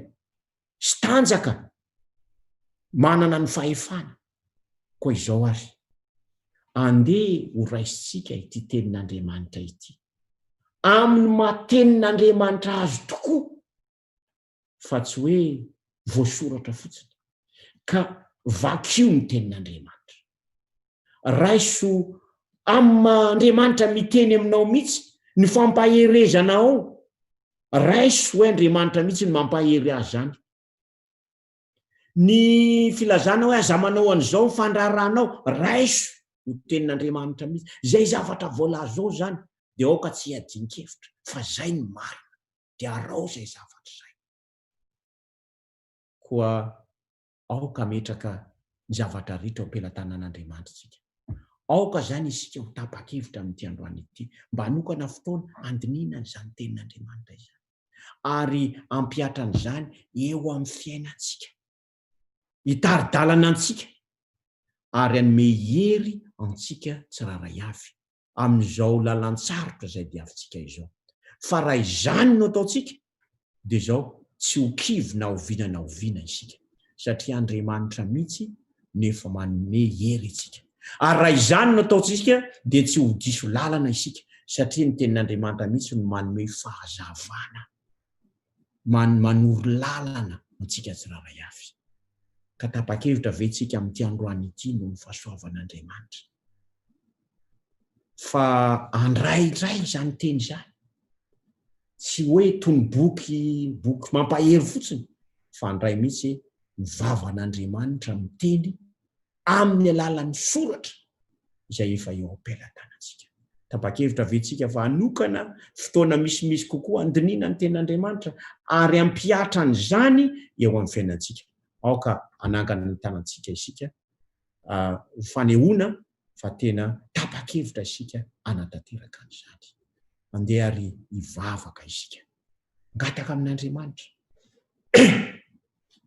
sy tanjaka, manana ny fahefana. Koa izao ary, andeha ho raisintsika ity Tenin'Andriamanitra ity, amin'ny maha Tenin'Andriamanitra azy tokoa, fa tsy hoe voasoratra fotsiny. Ka vakio ny Tenin'Andriamanitra. Raiso amin'ny maha Andriamanitra miteny aminao mihitsy ny fampaherezana ao. Raiso hoe Andriamanitra mihitsy no mampahery azy izany. Ny filazana hoe aza manao an'izao ny fandraharahanao, raiso ho tenin'Andriamanitra mihitsy. Izay zavatra voalaza ao izany dia aoka tsy hiadian-kevitra fa izay no marina. Dia araho izay zavatra izay. Koa aoka hametraka ny zavatra rehetra eo am-pelatanan'Andriamanitra isika. Aoka izany isika ho tapa-kevitra amin'ity androany ity mba hanokana fotoana handinihina an'izany tenin'Andriamanitra izany ary hampihatra an'izany eo amin'ny fiainantsika. Hitari-dalana antsika ary hanome hery antsika tsirairay avy amin'izao lalan-tsarotra izay diavintsika izao. Fa raha izany no ataontsika, dia izao, tsy ho kivy na oviana na oviana isika, satria Andriamanitra mihitsy no efa manome hery antsika. Ary raha izany no ataontsika, dia tsy ho diso lalana isika, satria ny Tenin'Andriamanitra mihitsy no manome fahazavana, manoro lalana antsika tsirairay avy. Ka tapa-kevitra ve tsika amin'ity androany ity noho ny fahasoavan'Andriamanitra? Fa handray indray izany teny izany. Tsy hoe toy ny boky, boky mampahery fotsiny, fa handray mihitsy ny vavan'Andriamanitra miteny amin'ny alalan'ny soratra izay efa eo am-pelatanantsika. Tapa-kevitra ve tsika fa hanokana fotoana misimisy kokoa handinihina ny tenin'Andriamanitra ary hampihatra an'izany eo amin'ny fiainantsika? Aoka hanangana ny tanantsika isika ho fanehoana fa tena tapa-kevitra isika hanatanteraka an'izany. Andeha ary hivavaka isika. Hangataka amin'Andriamanitra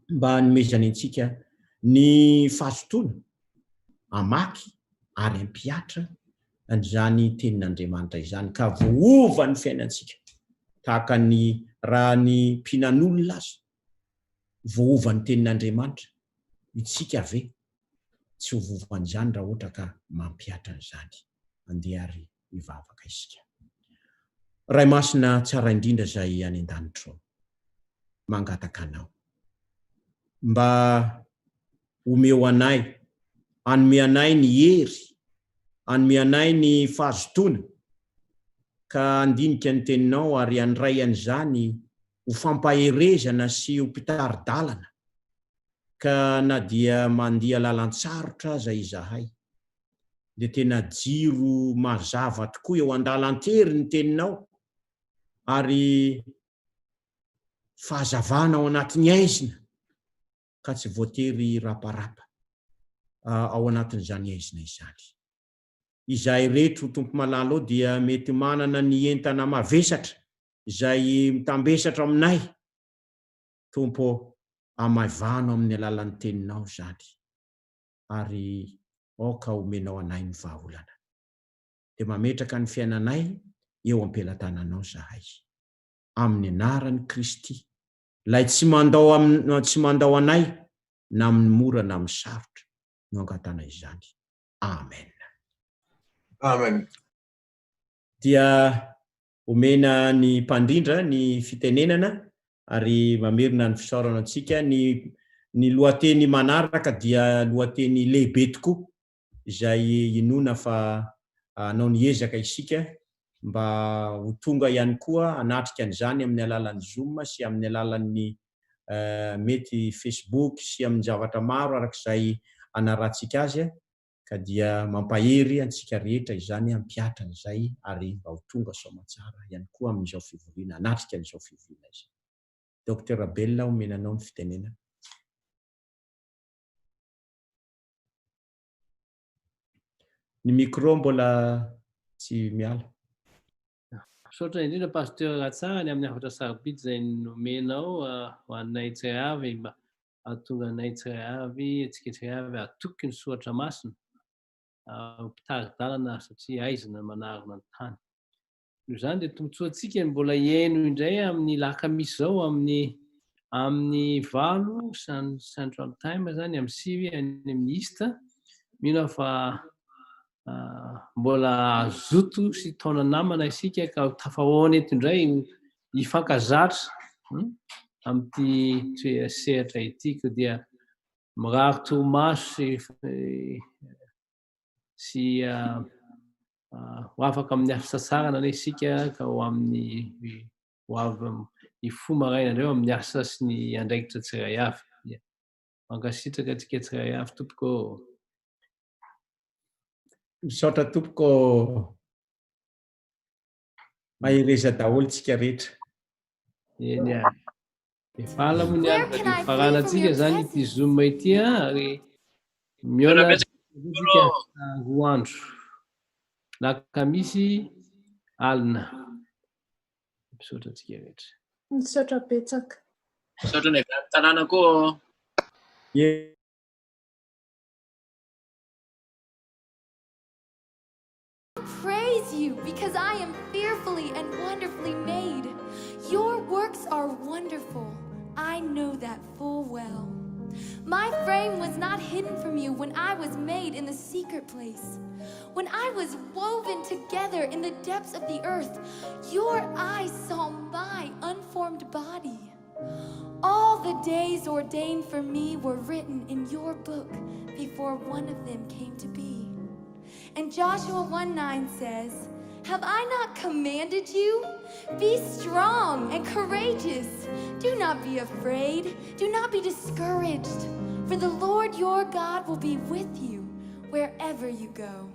mba hanomezany antsika ny fahazotoana hamaky ary hampihatra an'izany tenin'Andriamanitra izany ka voaova ny fiainantsika tahaka ny raha ny mpihinan'olona aza voaova ny tenin'Andriamanitra, itsika ve tsy ho voovan'izany raha ohatra ka mampihatra an'izany? Andeha ary hivavaka isika. Ray Masina tsara indrindra izay any an-danitra ao, mangataka Anao mba omeo anay, hanome anay ny hery, hanome anay ny fahazotoana ka handinika ny Teninao ary handray an'izany ho fampaherezana sy ho mpitari-dalana ka na dia mandia lalan-tsarotra aza izahay dia tena jiro mazava tokoa eo an-dalan-tery ny Teninao ary fahazavana ao anatin'ny aizina ka tsy voatery hiraparapa ao anatin'izany aizina izany. Izahay rehetra, o Tompo malala o, dia mety manana ny entana mavesatra izay mitambesatra aminay, Tompo ô, amaivano amin'ny alalan'ny Teninao izany, ary aoka homenao anay ny vahaolana. Dia mametraka ny fiainanay eo am-pelatananao izahay. Amin'ny anaran'i Kristy, Ilay tsy mandao tsy mandao anay na amin'ny mora na amin'ny sarotra, no angatana izany. Amen. Amen. Dia Omena ny mpandrindra ny fitenenana ary mamerina ny fisaorana antsika. Ny ny lohateny manaraka dia lohateny lehibe tokoa izay inoana fa hanao ny ezaka isika mba ho tonga ihany koa hanatrika an'izany amin'ny alalan'ny Zoom sy amin'ny alalan'ny mety Facebook sy amin'ny zavatra maro araka izay hanarahantsika azy. Ka dia mampahery antsika rehetra izany hampihatra an'izay ary mba ho tonga soamantsara ihany koa amin'izao fivoriana, hanatrika an'izao fivoriana izao. Docteur Abel, omena anao ny fitenenana. Ny micro mbola tsy miala. Misaotra indrindra Pasteur Ratsara ny amin'ny hafatra sarobidy izay nomenao ho anay tsirairay avy mba hahatonga anay tsirairay avy, antsika tsirairay avy hatoky ny soratra masina ho mpitari-dalana satria aizina ny manarona ny tany. Noho izany dia tombontsoantsika ny mbola hihaino indray amin'ny lakamisy izao amin'ny amin'ny valo Central Time izany amin'ny sivy any amin'ny East. Mino aho fa mbola hazoto sy taona namana isika ka ho tafahoana eto indray hifankazatra amin'ity sehatra ity koa dia mirary torimaso sy sy ho afaka amin'ny hasasarana anie isika ka ho amin'ny ho avy hifoha maraina indray amin'ny asa sy ny andraikitra tsirairay avy. Mankasitraka antsika tsirairay avy tompoko. Misaotra tompoko. Mahereza daholo tsika rehetra. Eny ary. Efa ala moa ny andro dia faranantsika izany ity zoom ity ary mihaona tsika roa andro. Lakamisy alina. Misaotra antsika rehetra. Misaotra betsaka. Misaotra ny avy any tanàna koa. Praise you because I am fearfully and wonderfully made. Your works are wonderful. I know that full well. My frame was not hidden from you when I was made in the secret place. When I was woven together in the depths of the earth, your eyes saw my unformed body. All the days ordained for me were written in your book before one of them came to be. And Joshua 1 9 says, Have I not commanded you? Be strong and courageous. Do not be afraid. Do not be discouraged. For the Lord your God will be with you wherever you go.